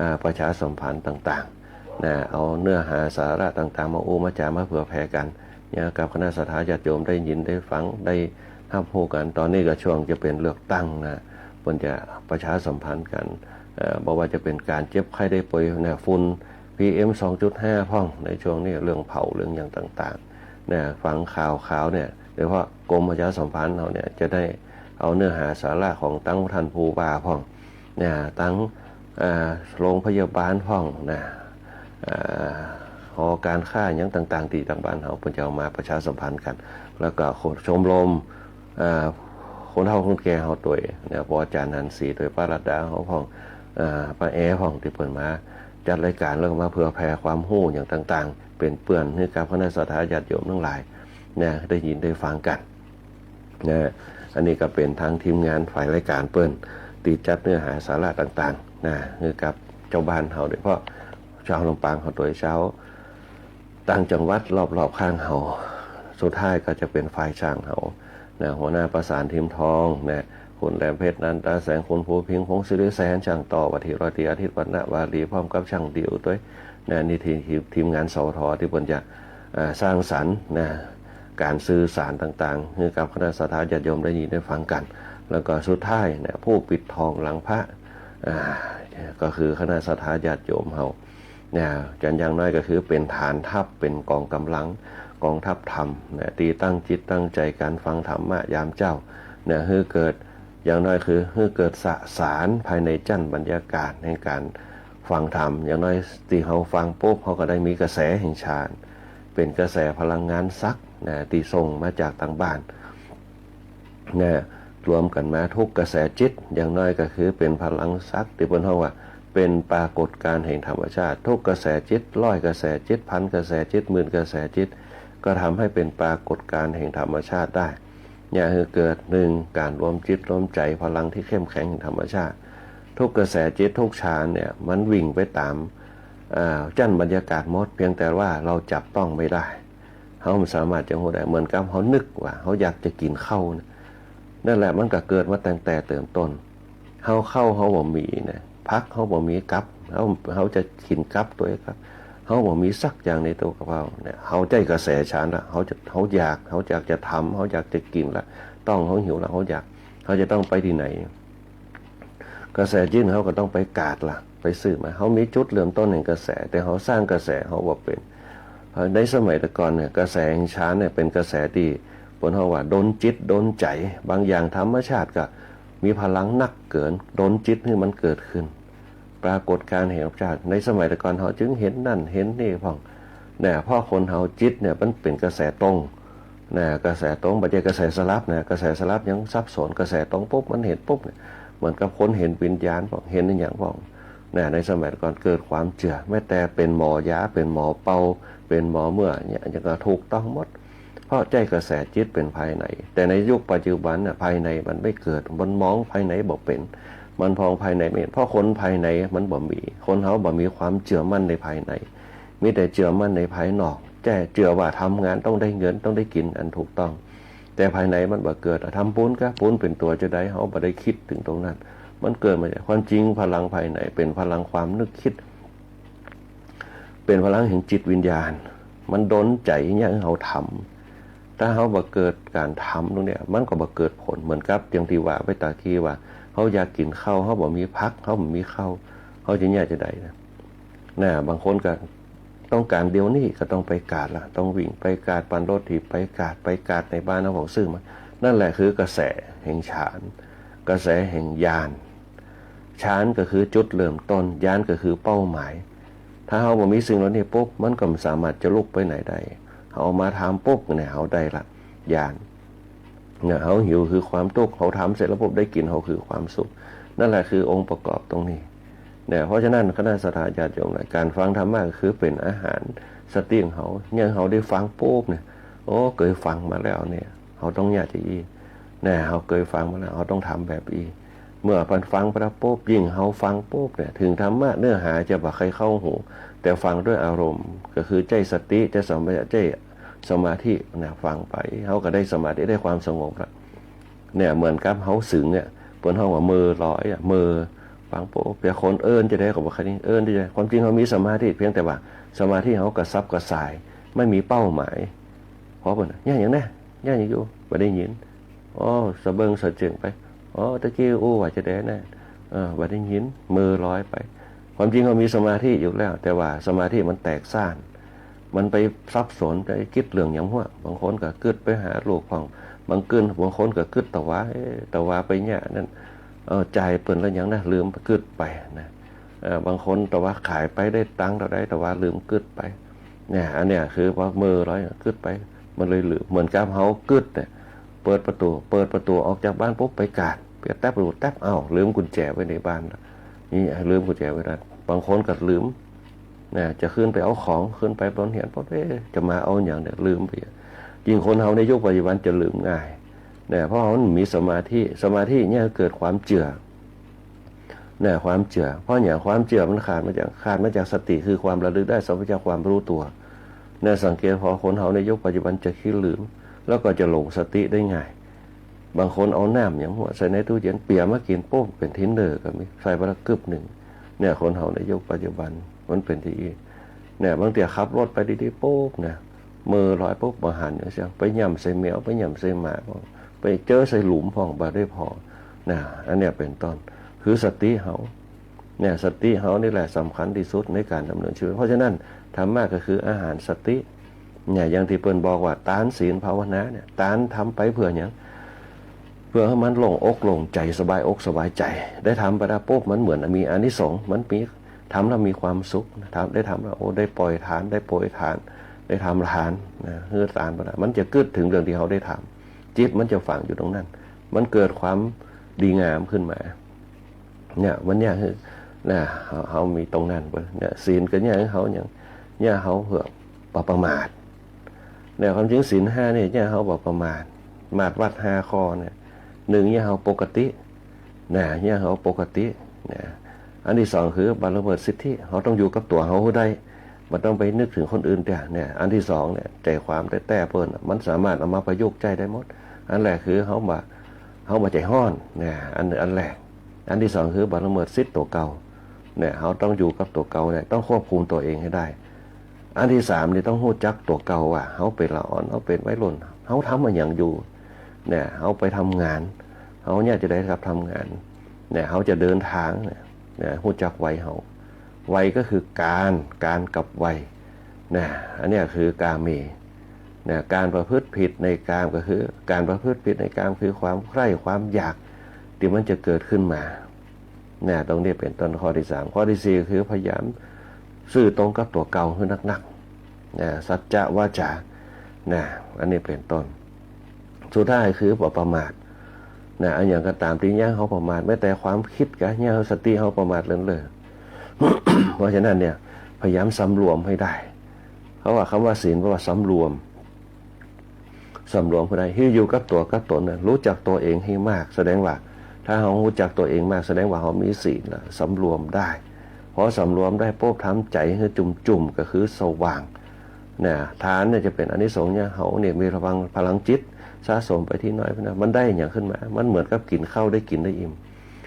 อ่า ประชาสัมพันธ์ต่างๆ นะ เอาเนื้อหาสาระต่างๆ มาอู้มาจ๋า มาเผื่อแผ่กั๋น เนี่ย กับคณะศรัทธาญาติโยมได้ยินได้ฟัง ได้ฮับฮู้กั๋น ต๋อนนี้ก็ช่วงจะเป๋นเลือกตั้งนะ เปิ้นจะประชาสัมพันธ์กั๋น เอ่อ บ่ว่าจะเป๋นก๋านเจ็บไข้ได้ป่วยนะ ฝุ่น พีเอ็ม สองจุดห้า พ่อง ในช่วงนี้เรื่องเผาเรื่องหยังต่างๆ นะ ฟังข่าวข่าวเนี่ย โดยเฉพาะกรมประชาสัมพันธ์เฮาเนี่ย จะได้เอาเนื้อหาสาระของตังต้านผู้ว่าพ่อง นะ ตัง อ่า โรงพยาบาลพ่องนะ อ่า หอก๋านค้าหยังต่างๆ ตี้ตังบ้านเฮา เปิ้นจะเอามาประชาสัมพันธ์กั๋น แล้วก็ชมรม อ่า คนเฒ่าคนแก่เฮาตวย เนี่ย ป้อจ๋ารย์หันศรีตวย ป้ารัตดาเฮาพ่อง อ่า ป้าแอพ่อง ตี้เปิ้นมาจัดรายก๋าน แล้วก็มาเผื่อแผ่ความฮู้หยังต่างๆ เป๋นเปื้อนหื้อกับคณะศรัทธาญาติโยมตังหลาย เนี่ย ได้ยินได้ฟังกั๋น นะ อันนี้ก็เป๋นทางทีมงานฝ่ายรายก๋านเปิ้น ตี้จัดเนื้อหาสาระต่างๆ นะ หื้อกับจาวบ้านเฮา โดยเฉพาะจาวลำปางเฮาตวย จาวต่างจังหวัดรอบๆ ข้างเฮา สุดท้ายก็จะเป๋นฝ่ายจ้างเฮา นะ หัวหน้าประสาน ทิมทอง นะ คุณแหลมเพชร นันตาแสง คุณภูพิงค์ พงศิริแสน จ้างต่อ ว่าตี้ร้อยตรีอาทิตย์ วรรณวารี พร้อมกับจ้างดิวตวย นะ นี่ทีม ทีมงาน สวท ตี้เปิ้นจะ อ่า สร้างสรรค์นะ ก๋านสื่อสารต่างๆ หื้อกับคณะศรัทธาญาติโยมได้ยินได้ฟังกั๋น แล้วก็สุดท้ายเนี่ย ผู้ปิดทองหลังพระ อ่า ก็คือคณะศรัทธาญาติโยมเฮาเนี่ย จันอย่างน้อยก็คือเป๋นฐานทัพ เป๋นก๋องก๋ำลัง กองทัพธรรมเนี่ย ตี้ตั้งจิตตั้งใจ๋กั๋นฟังธรรมะยามเจ๊าเนี่ย หื้อเกิด อย่างน้อยคือหื้อเกิดสสารภายในจั้นบรรยากาศแห่งก๋านฟังธรรม อย่างน้อยตี้เฮาฟังปุ๊บ เฮาก็ได้มีกระแสแห่งฌาน เป๋นกระแสพลังงานศักดิ์นะ ตี้ส่งมาจากตังบ้านนะ รวมกั๋นมาทุกกระแสจิต อย่างน้อยก็คือเป๋นพลังศักดิ์ ตี้เปิ้นฮ้องว่าเป๋นปรากฏการณ์แห่งธรรมชาติ ทุกกระแสจิต ร้อยกระแสจิต พันกระแสจิต หมื่นกระแสจิต ก็ทำให้เป๋นปรากฏการณ์แห่งธรรมชาติได้ เนี่ย หื้อเกิด นึ่ง ก๋านรวมจิตรวมใจ๋ พลังตี้เข้มแข็งแห่งธรรมชาติ ทุกกระแสจิต ทุกฌานเนี่ย มันวิ่งไปต๋าม อ่า จั้นบรรยากาศหมด เพียงแต่ว่าเฮาจับต้องไม่ได้ เฮาบ่สามารถจะฮู้ได้ เหมือนกับเฮานึกว่าเฮาอยากจะกิ๋นข้าวนะ นั่นแหละ มันก็เกิดมาตั้งแต่เติมต้น เฮาข้าวเฮาบ่มีนะ ผักเฮาบ่มี กับ เฮา เฮาจะกิ๋นกับตวยครับ เฮาบ่มีสักอย่างในตั๋วกับเฮาเนี่ย เฮาใจ๊กระแสฌานละ เฮาจะ เฮาอยาก เฮาอยากจะทำ เฮาอยากจะกิ๋นละ ต๊องเฮาหิวละ เฮาอยาก เฮาจะต้องไปตี้ไหน กระแสจิตเฮาก็ต้องไปกาดละ ไปซื้อมา เฮามีจุดเริ่มต้นแห่งกระแส แต่เฮาสร้างกระแสเฮาบ่เป๋น ในสมัยแต่ก่อนเนี่ย กระแสแห่งฌานเนี่ย เป๋นกระแสตี้เปิ้นฮ้องว่าดลจิตดลใจ๋ บางอย่างธรรมชาติก็มีพลังนักเกิ๋น ดลจิตหื้อมันเกิดขึ้น ปรากฏการณ์แห่งธรรมชาติ ในสมัยแต่ก่อนเฮาจึงเห็นนั่นเห็นนี่พ่อง เนี่ย เพราะคนเฮาจิตเนี่ยมันเป๋นกระแสตรง นะ กระแสตรง บ่ใจ้กระแสสลับนะ กระแสสลับยังสับสน กระแสตรงปุ๊บมันเห็นปุ๊บเนี่ย เหมือนกับคนเห็นวิญญาณพ่อง เห็นอะหยังพ่อง นะ ในสมัยก่อนเกิดความเจื้อ แม้แต่เป๋นหมอยา เป๋นหมอเป่า เป๋นหมอเมื่อเนี่ย ยังก็ถูกต้องหมด เพราะใจ๊กระแสจิตเป๋นภายใน แต่ในยุคปัจจุบันน่ะ ภายในมันไม่เกิด มันมองภายในบ่เป๋น มันมองภายในไม่เห็น เพราะคนภายในมันบ่มี คนเฮาบ่มีความเจื้อมั่นในภายใน มีแต่เจื้อมั่นในภายนอก แจ้เจื้อว่าทำงานต้องได้เงิน ต้องได้กิ๋นอันถูกต้อง แต่ภายในมันบ่เกิด ทำปุ้นกะ ปุ้นเป๋นตั๋วจาใด เฮาบ่ได้กึ๊ดเถิงตรงนั้น มันเกิดมาจากความจริง พลังภายในเป๋นพลังความนึกกึ๊ด เป๋นพลังแห่งจิตวิญญาณ มันดลใจ๋เยียะหื้อเฮาทำ ถ้าเฮาบ่เกิดก๋านทำตรงเนี้ย มันก็บ่เกิดผล เหมือนกับอย่างตี้ว่าไปตะกี้ว่า เฮาอยากกิ๋นข้าว เฮาบ่มีผัก เฮาบ่มีข้าว เฮาจะเยียะจาใดนะ น่ะ บางคนก็ต้องก๋านเดี๋ยวนี้ก็ต้องไปกาดละ ต้องวิ่งไปกาด ปั่นรถถีบไปกาด ไปกาดในบ้านเฮาของซื้อมา นั่นแหละคือกระแสแห่งฌาน กระแสแห่งญาณ ฌานก็คือจุดเริ่มต้น ญาณก็คือเป้าหมาย ถ้าเฮาบ่มีสิ่งเหล่านี้ปุ๊บ มันก็บ่สามารถจะลุกไปไหนได้ เฮาเอามาทำปุ๊บเนี่ย เฮาได้ละ ญาณ เนี่ย เฮาหิวคือความตุ๊กข์ เฮาทำเสร็จแล้วปุ๊บได้กิ๋น เฮาคือความสุข นั่นแหละคือองค์ประกอบตรงนี้ เนี่ย เพราะฉะนั้นคณะศรัทธาญาติโยมหลาย ก๋านฟังธรรมะก็คือเป๋นอาหารสติของเฮา เนี่ย เฮาได้ฟังปุ๊บเนี่ย โอ้ เกยฟังมาแล้วเนี่ย เฮาต้องเยียะจาอี้ เนี่ย เฮาเกยฟังมาแล้ว เฮาต้องทำแบบอี้ เมื่อเปิ้นฟังไปแล้วปุ๊บ ยิ่งเฮาฟังปุ๊บเนี่ย เถิงธรรมะเนื้อหาจะบ่ใค่เข้าหู แต่ฟังด้วยอารมณ์ ก็คือใจ๊สติ ใจ๊สัมปชัญญะ ใจ๊สมาธินะ ฟังไป เฮาก็ได้สมาธิ ได้ความสงบละ เนี่ย เหมือนกับเฮาสึงเนี่ย เปิ้นฮ้องว่าเมินลอยอะ เมิน ฟังปุ๊บ เปียคนเอิ้นจาใดก็บ่ใค่ได้ เอิ้นจาใด ความจริงเฮามีสมาธิ เพียงแต่ว่าสมาธิเฮากระสับกระส่าย ไม่มีเป้าหมาย พอเปิ้น เยียะหยังแน่ เยียะหยังอยู่ บ่ได้ยิน อ้อ สะเบิ่งสะเจิ่งไป อ้อ ตะกี้อู้ว่าจาใดแน่ เออ บ่ได้ยิน เมินลอยไป ความจริงเฮามีสมาธิอยู่แล้ว แต่ว่าสมาธิมันแตกซ่าน มันไปสับสน ไปกึ๊ดเรื่องหยังหั้ว บางคนก็กึ๊ดไปหาลูกพ่อง บางกึ๊ด บางคนก็กึ๊ดตะหวา เอ๊ะ ตะหวาไปเยียะนั่น เออ จ่ายเปิ้นแล้วหยังนะ ลืมกึ๊ดไปนะ เอ่อ บางคนตะหวาขายไปได้ตังค์เต้าใด ตะหวาลืมกึ๊ดไป เนี่ย อันเนี้ยคือว่าเมินลอย กึ๊ดไป มันเลยลืม เหมือนกับเฮากึ๊ดเนี่ย เปิดประตู๋ เปิดประตู๋ออกจากบ้านปุ๊บไปกาด เปียแต๊บประตู๋แต๊บ อ้าว ลืมกุญแจไว้ในบ้านละ นี่ลืมกุญแจไว้นั่น บางคนก็ลืม นะ จะขึ้นไปเอาของ ขึ้นไปบนเฮียนปุ๊บ เอ๊ะ จะมาเอาหยังเนี่ย ลืมไป ยิ่งคนเฮาในยุคปัจจุบันจะลืมง่าย นะ เพราะเฮาบ่มีสมาธิ สมาธิเนี่ยเกิดความเจื้อ นะ ความเจื้อ เพราะหยัง ความเจื้อมันขาดมาจาก ขาดมาจากสติ คือความระลึกได้ สัมปชัญญะ ความรู้ตัว นะ สังเกตผ่อคนเฮาในยุคปัจจุบันจะขี้ลืม แล้วก็จะหลงสติได้ง่าย บางคนเอาน้ำหยังหั้วใส่ในตู้เย็น เปียมากิ๋นปุ๊บ เป๋นทินเนอร์ก็มี ใส่ไปละกึ๊บนึ่ง เนี่ย คนเฮาในยุคปัจจุบันมันเป๋นจาอี้ เนี่ย บางเตื้อขับรถไปดีๆ ปุ๊บนะ เมินลอยปุ๊บ บ่หันหยังเสี้ย ไปย่ำใส่แมว ไปย่ำใส่หมาพ่อง ไปเจอใส่หลุมพ่อง บ่ได้ผ่อ นะ อันเนี้ยเป๋นต้น คือสติเฮา เนี่ย สติเฮานี่แหละสำคัญตี้สุดในก๋านดำเนินชีวิต เพราะฉะนั้นธรรมะก็คืออาหารสติ เนี่ย อย่างตี้เปิ้นบอกว่าตาน ศีล ภาวนาเนี่ย ตานทำไปเปื้อหยัง เปื้อหื้อมันโล่งอกโล่งใจ๋ สบายอกสบายใจ๋ ได้ทำไปแล้วปุ๊บ มันเหมือนมีอานิสงส์ มันมี ทำแล้วมีความสุขนะ ทำ ได้ทำแล้ว โอ้ ได้ปล่อยทาน ได้โปรยทาน ได้ทำทานนะ หื้อตานไปแล้ว มันจะกึ๊ดเถิงเรื่องตี้เฮาได้ทำ จิตมันจะฝังอยู่ตรงนั้น มันเกิดความดีงามขึ้นมา เนี่ย มันเนี่ยคือ นะ เฮา เฮามีตรงนั้นเปิ้น เนี่ย ศีลก็เนี่ยเฮาหยัง เนี่ยเฮาเปื้อบ่ประมาท เนี่ย ความจริงศีลห้าเนี่ย เนี่ยเฮาบ่ประมาท มาดวัดห้าข้อเนี่ย นึ่ง เนี่ยเฮาปกติ นะ เนี่ยเฮาปกติ นะ อันตี้สองคือบ่ละเมิดสิทธิ เฮาต้องอยู่กับตั๋วเฮาหื้อได้ บ่ต้องไปนึกเถิงคนอื่นเตื้อ เนี่ย อันตี้สองเนี่ย ใจ๋ความแต๊ๆ เปิ้นน่ะ มันสามารถเอามาประยุกต์ใจ๊ได้หมด อันแรกคือเฮาบ่ เฮาบ่ใจ๋ฮ้อน เนี่ย อัน อันแรก อันตี้สองคือบ่ละเมิดสิทธิ์ตั๋วเก่า เนี่ย เฮาต้องอยู่กับตั๋วเก่าเนี่ย ต้องควบคุมตั๋วเองหื้อได้ อันตี้สามนี่ต้องฮู้จักตั๋วเก่าว่า เฮาเป๋นละอ่อน เฮาเป๋นวัยรุ่น เฮาทำอะหยังอยู่ เนี่ย เฮาไปทำงาน เฮาเนี่ยจะได้รับทำงาน เนี่ย เฮาจะเดินทางเนี่ย เนี่ย ฮู้จักวัยเฮา วัยก็คือการ การกับวัย นะ อันเนี้ยคือกาเม นะ การประพฤติผิดในกามก็คือ การประพฤติผิดในกามคือความใคร่ความอยากตี้มันจะเกิดขึ้นมา นะ ตรงนี้เป๋นต้นข้อตี้สาม ข้อตี้สี่คือพยายามซื่อตรงกับตั๋วเก่าหื้อนักๆ นะ สัจจะวาจา นะ อันนี้เป๋นต้น สุดท้ายคือบ่ประมาท นะ อันหยังก็ต๋ามตี้เยียะเฮาประมาท แม้แต่ความกึ๊ดก็เยียะเฮาสติเฮาประมาทเลินเล่อ เพราะฉะนั้นเนี่ย พยายามสำรวมหื้อได้ เพราะว่าคำว่าศีลแปลว่าสำรวม สำรวมก็ได้ หื้ออยู่กับตั๋วกับต๋นน่ะ ฮู้จักตั๋วเองหื้อมาก แสดงว่า ถ้าเฮาฮู้จักตั๋วเองมาก แสดงว่าเฮามีศีลละ สำรวมได้ พอสำรวมได้ปุ๊บ ทำใจ๋หื้อจุ่มๆ ก็คือสว่าง นะ ทานเนี่ยจะเป๋นอานิสงส์เนี่ย เฮาเนี่ยมีพลัง พลังจิตสะสมไปตี้น้อยไปนะ มันได้หยังขึ้นมา มันเหมือนกับกิ๋นข้าวได้กิ๋นได้อิ่ม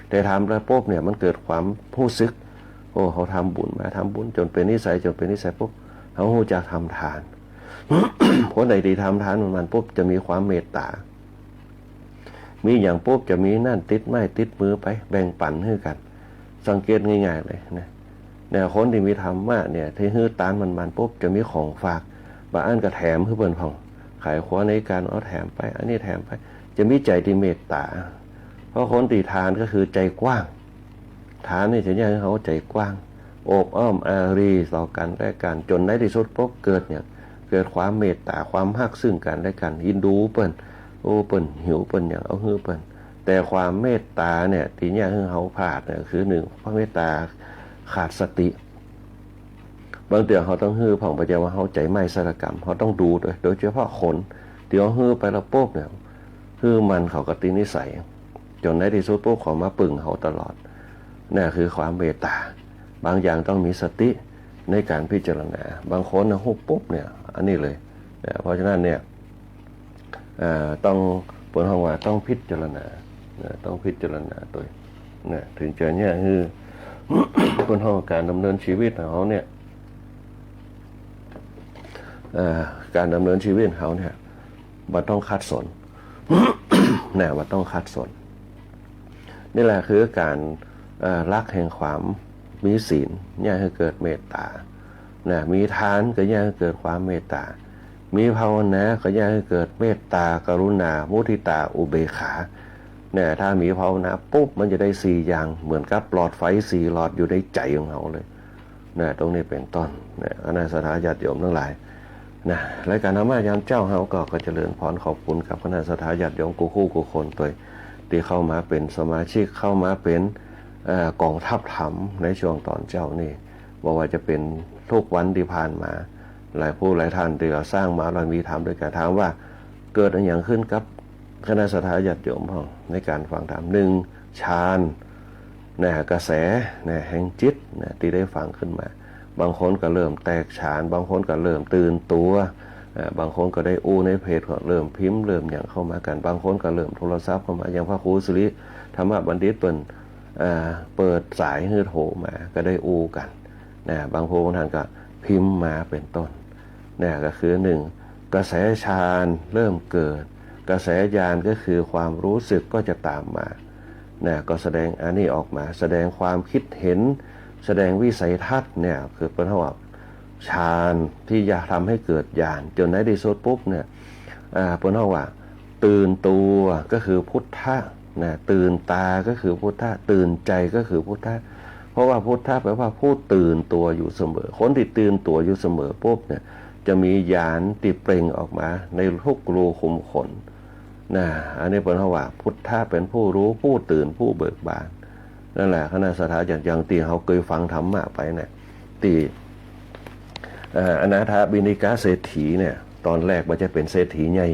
แต่ทำแล้วปุ๊บเนี่ย มันเกิดความฮู้สึก โอ้ เฮาทำบุญมา ทำบุญจ๋นเป๋นนิสัย จ๋นเป๋นนิสัยปุ๊บ เฮาฮู้จักทำทาน คนใดตี้ทำทานมันๆ ปุ๊บ จะมีความเมตต๋า มีหยังปุ๊บ จะมีนั่นติดไม้ติดมือไป แบ่งปั๋นหื้อกั๋น สังเกตง่ายๆ เลยนะ เนี่ย คนตี้มีธรรมะเนี่ย ตี้หื้อตานมันๆ ปุ๊บ จะมีของฝาก บางอันก็แถมหื้อเปิ้นพ่อง ขายครัวในก๋านเอาแถมไป อันนี้แถมไป จะมีใจ๋ตี้เมตต๋า เพราะคนตี้ทานก็คือใจ๋กว้าง ทานนี่จะเยียะหื้อเฮาใจ๋กว้าง โอบอ้อมอารีต่อกั๋นและกั๋น จ๋นในตี้สุดปุ๊บเกิดหยัง เกิดความเมตต๋า ความฮักซึ่งกั๋นและกั๋น เอ็นดูเปิ้น โอ้ เปิ้นหิวเปิ้นหยัง เอาหื้อเปิ้น แต่ความเมตต๋าเนี่ย ตี้เยียะหื้อเฮาพลาดเนี่ย คือหนึ่ง ความเมตต๋าขาดสติ บางเตื้อเฮาต้องหื้อพ่อง บ่ใจ้ว่าเฮาใจ๋ไม้ใส่ละกำ เฮาต้องดูตวย โดยเฉพาะคนตี้เฮาหื้อไปแล้วปุ๊บเนี่ย หื้อมันเขาก็ติดนิสัย จ๋นในตี้สุดปุ๊บเขามาปึงเฮาตลอด นั่นคือความเมตต๋า บางอย่างต้องมีสติในก๋านพิจารณา บางคนนะฮู้ปุ๊บเนี่ย อันนี้เลย นะ เพราะฉะนั้นเนี่ย เอ่อ ต้อง เปิ้นฮ้องว่าต้องพิจารณา นะ ต้องพิจารณาตวย นะ เถิงจะเยียะหื้อ เปิ้นฮ้องก๋านดำเนินชีวิตของเฮาเนี่ย เอ่อ ก๋านดำเนินชีวิตของเฮาเนี่ย มันต้องขัดสน นะ มันต้องขัดสน นี่แหละคือก๋าน เอ่อ หลักแห่งความมีศีล เยียะหื้อเกิดเมตต๋า นะ มีทานก็เยียะหื้อเกิดความเมตต๋า มีภาวนาก็เยียะหื้อเกิดเมตต๋า กรุณา มุทิต๋า อุเบกขา เนี่ย ถ้ามีภาวนาปุ๊บ มันจะได้สี่อย่าง เหมือนกับหลอดไฟสี่หลอดอยู่ในใจ๋ของเฮาเลย นะ ตรงนี้เป๋นต้น นะ คณะศรัทธาญาติโยมตังหลาย นะ รายก๋านธรรมะยามเจ๊าเฮาก็ ก็เจริญพรขอบคุณกับคณะศรัทธาญาติโยมกู้คู่กู้คนตวย ตี้เข้ามาเป๋นสมาชิก เข้ามาเป๋น เอ่อ ก๋องทัพธรรมในช่วงต๋อนเจ๊านี่ บ่ว่าจะเป๋นทุกวันตี้ผ่านมา หลายผู้หลายต้านตี้ก็สร้างมาบารมีธรรมตวยกั๋น ถามว่าเกิดอะหยังขึ้นกับคณะศรัทธาญาติโยมพ่อง ในก๋านฟังธรรม หนึ่ง ฌาน นะ กระแส นะ แห่งจิต นะ ตี้ได้ฟังขึ้นมา บางคนก็เริ่มแตกฌาน บางคนก็เริ่มตื่นตั๋ว อ่า บางคนก็ได้อู้ในเพจ ก็เริ่มพิมพ์ เริ่มหยังเข้ามากั๋น บางคนก็เริ่มโทรศัพท์เข้ามา อย่างพระครูสิริธรรมบัณฑิตเปิ้น อ่า เปิดสายหื้อโทรมา ก็ได้อู้กั๋น นะ บางผู้บางต้านก็พิมพ์มาเป๋นต้น นะ ก็คือหนึ่ง กระแสฌานเริ่มเกิด กระแสญาณก็คือความรู้สึกก็จะต๋ามมา นะ ก็แสดงอันนี้ออกมา แสดงความคิดเห็น แสดงวิสัยทัศน์เนี่ย คือเปิ้นฮ้องว่าฌานตี้จะทำให้เกิดญาณ จ๋นในตี้สุดปุ๊บเนี่ย อ่า เปิ้นฮ้องว่าตื่นตัวก็คือพุทธะ นะ ตื่นต๋าก็คือพุทธะ ตื่นใจ๋ก็คือพุทธะ เพราะว่าพุทธะแปลว่าผู้ตื่นตั๋วอยู่เสมอ คนตี้ตื่นตั๋วอยู่เสมอปุ๊บเนี่ย จะมีญาณตี้เปล่งออกมาในทุกรูขุมขน นะ อันนี้เปิ้นฮ้องว่าพุทธะเป๋นผู้ฮู้ ผู้ตื่น ผู้เบิกบาน นั่นแหละ คณะศรัทธาญาติโยม อย่างตี้เฮาเกยฟังธรรมะไปเนี่ย ตี้ เอ่อ อนาถบิณฑิกะเศรษฐีเนี่ย ต๋อนแรกบ่ใจ้เป๋นเศรษฐีใหญ่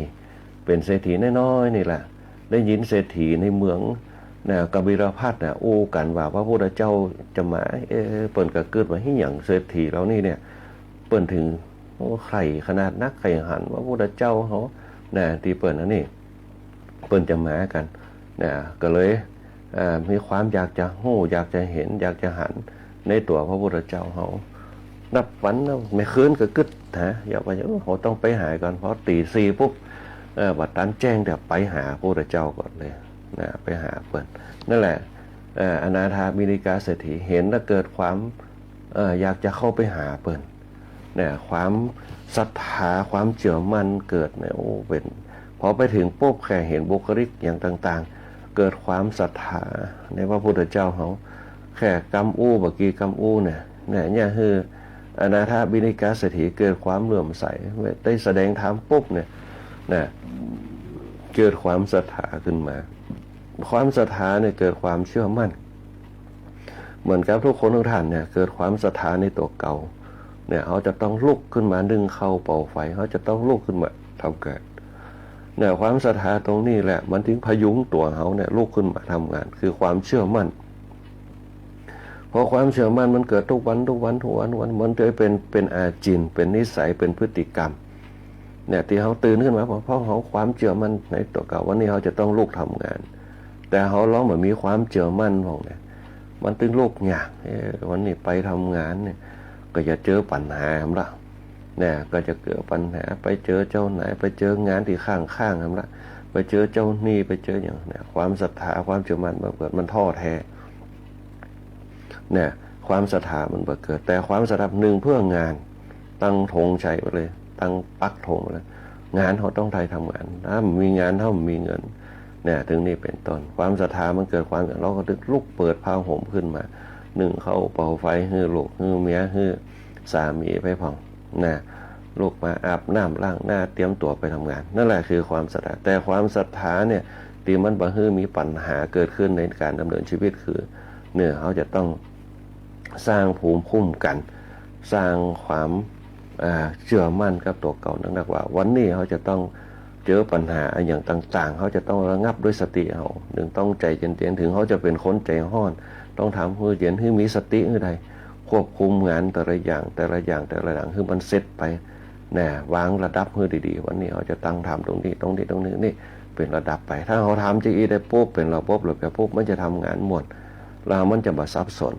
เป๋นเศรษฐีน้อยๆ นี่แหละ ได้ยินเศรษฐีในเมือง นะ กบิลพัสดุ์น่ะ อู้กั๋นว่าพระพุทธเจ้าจะมา เอ๊ะ เปิ้นก็กึ๊ดว่า เฮ้ย หยังเศรษฐีเหล่านี้เนี่ย เปิ้นเถิง โอ้ ใฝ่ขนาดนัก ใฝ่หันพระพุทธเจ้าเฮา นะ ตี้เปิ้นอันนี้ เปิ้นจะมากั๋น นะ ก็เลย เอ่อ มีความอยากจะฮู้ อยากจะเห็น อยากจะหันในตั๋วพระพุทธเจ้าเฮา นับวันนับ เมื่อคืนก็กึ๊ดหา อยากว่า โอ้ เฮาต้องไปหาก่อน พอตี๋สี่ปุ๊บ เอ่อ บ่ตันแจ้งเตื้อ ไปหาพระพุทธเจ้าก่อนเลย นะ ไปหาเปิ้น นั่นแหละ เอ่อ อนาถบิณฑิกะเศรษฐีเห็นแล้วเกิดความ เอ่อ อยากจะเข้าไปหาเปิ้น เนี่ย ความศรัทธา ความเจื้อมั่นเกิดเนี่ย โอ้ เป๋น พอไปเถิงปุ๊บ แค่เห็นบุคลิกอย่างต่างๆ เกิดความศรัทธาในพระพุทธเจ้าเฮา แค่กำอู้ บ่กี่กำอู้เนี่ย เนี่ย เนี่ยคืออนาถบิณฑิกะเศรษฐีเกิดความเลื่อมใส ได้แสดงธรรมปุ๊บเนี่ย นะ เกิดความศรัทธาขึ้นมา ความศรัทธาเนี่ยเกิดความเชื่อมั่น เหมือนกับทุกคนทุกท่านเนี่ย เกิดความศรัทธาในตั๋วเก่า เนี่ย เฮาจะต้องลุกขึ้นมานึ่งข้าวเป่าไฟ เฮาจะต้องลุกขึ้นมาทำก๋าน เนี่ย ความศรัทธาตรงนี้แหละ มันจึงพยุงตั๋วเฮาเนี่ยลุกขึ้นมาทำงาน คือความเชื่อมั่น พอความเชื่อมั่นมันเกิดทุกวัน ทุกวัน ทุกวัน ทุกวัน มันจะเป็น เป็นอาจิน เป็นนิสัย เป็นพฤติกรรม เนี่ย ตี้เฮาตื่นขึ้นมา เพราะ เพราะเฮาความเจื้อมั่นในตั๋วเก่า วันนี้เฮาจะต้องลุกทำงาน แต่เฮาลองบ่มีความเจื้อมั่นพ่องเนี่ย มันตึงลุกยาก เอ๊ะ วันนี้ไปทำงานเนี่ย ก็จะเจอปัญหาหั้นละ เนี่ย ก็จะเกิดปัญหา ไปเจอเจ้านาย ไปเจองานตี้ค้างๆ หั้นละ ไปเจอเจ้าหนี้ ไปเจอหยัง เนี่ย ความศรัทธา ความเจื้อมั่นมันเกิด มันท้อแท้ เนี่ย ความศรัทธามันบ่เกิด แต่ความศรัทธานึ่งเพื่องาน ตั้งธงชัยไว้เลย ตั้งปักธงไว้เลย งานเฮาต้องได้ทำงาน ถ้าบ่มีงาน เฮาบ่มีเงิน เนี่ย ตึงนี้เป๋นต้น ความศรัทธามันเกิด ความ เฮาก็ตึงลุกเปิดผ้าห่มขึ้นมา นึ่งข้าวเป่าไฟ หื้อลูก หื้อเมีย หื้อสามีไปพ่อง นะ ลุกมาอาบน้ำล้างหน้า เตรียมตั๋วไปทำงาน นั่นแหละคือความศรัทธา แต่ความศรัทธาเนี่ย ตี้มันบ่หื้อมีปัญหาเกิดขึ้นในก๋านดำเนินชีวิตคือ เนี่ย เฮาจะต้องสร้างภูมิคุ้มกัน สร้างความ อ่า เจื้อมั่นกับตั๋วเก่านักๆ ว่า วันนี้เฮาจะต้องเจอปัญหาอะหยังต่างๆ เฮาจะต้องระงับด้วยสติเฮา นึ่งต้องใจ๋เย็นๆ เถิงเฮาจะเป๋นคนใจ๋ฮ้อน ต้องทำหื้อเย็น หื้อมีสติหื้อได้ ควบคุมงานแต่ละอย่าง แต่ละอย่าง แต่ละอย่าง หื้อมันเสร็จไป นะ วางระดับหื้อดีๆ วันนี้เฮาจะตั้งทำตรงนี้ ตรงนี้ ตรงนี้ นี่เป๋นระดับไป ถ้าเฮาทำจาอี้ได้ปุ๊บ เป๋นระบบ ระเบียบปุ๊บ มันจะทำงานม่วน แล้วมันจะบ่สับสน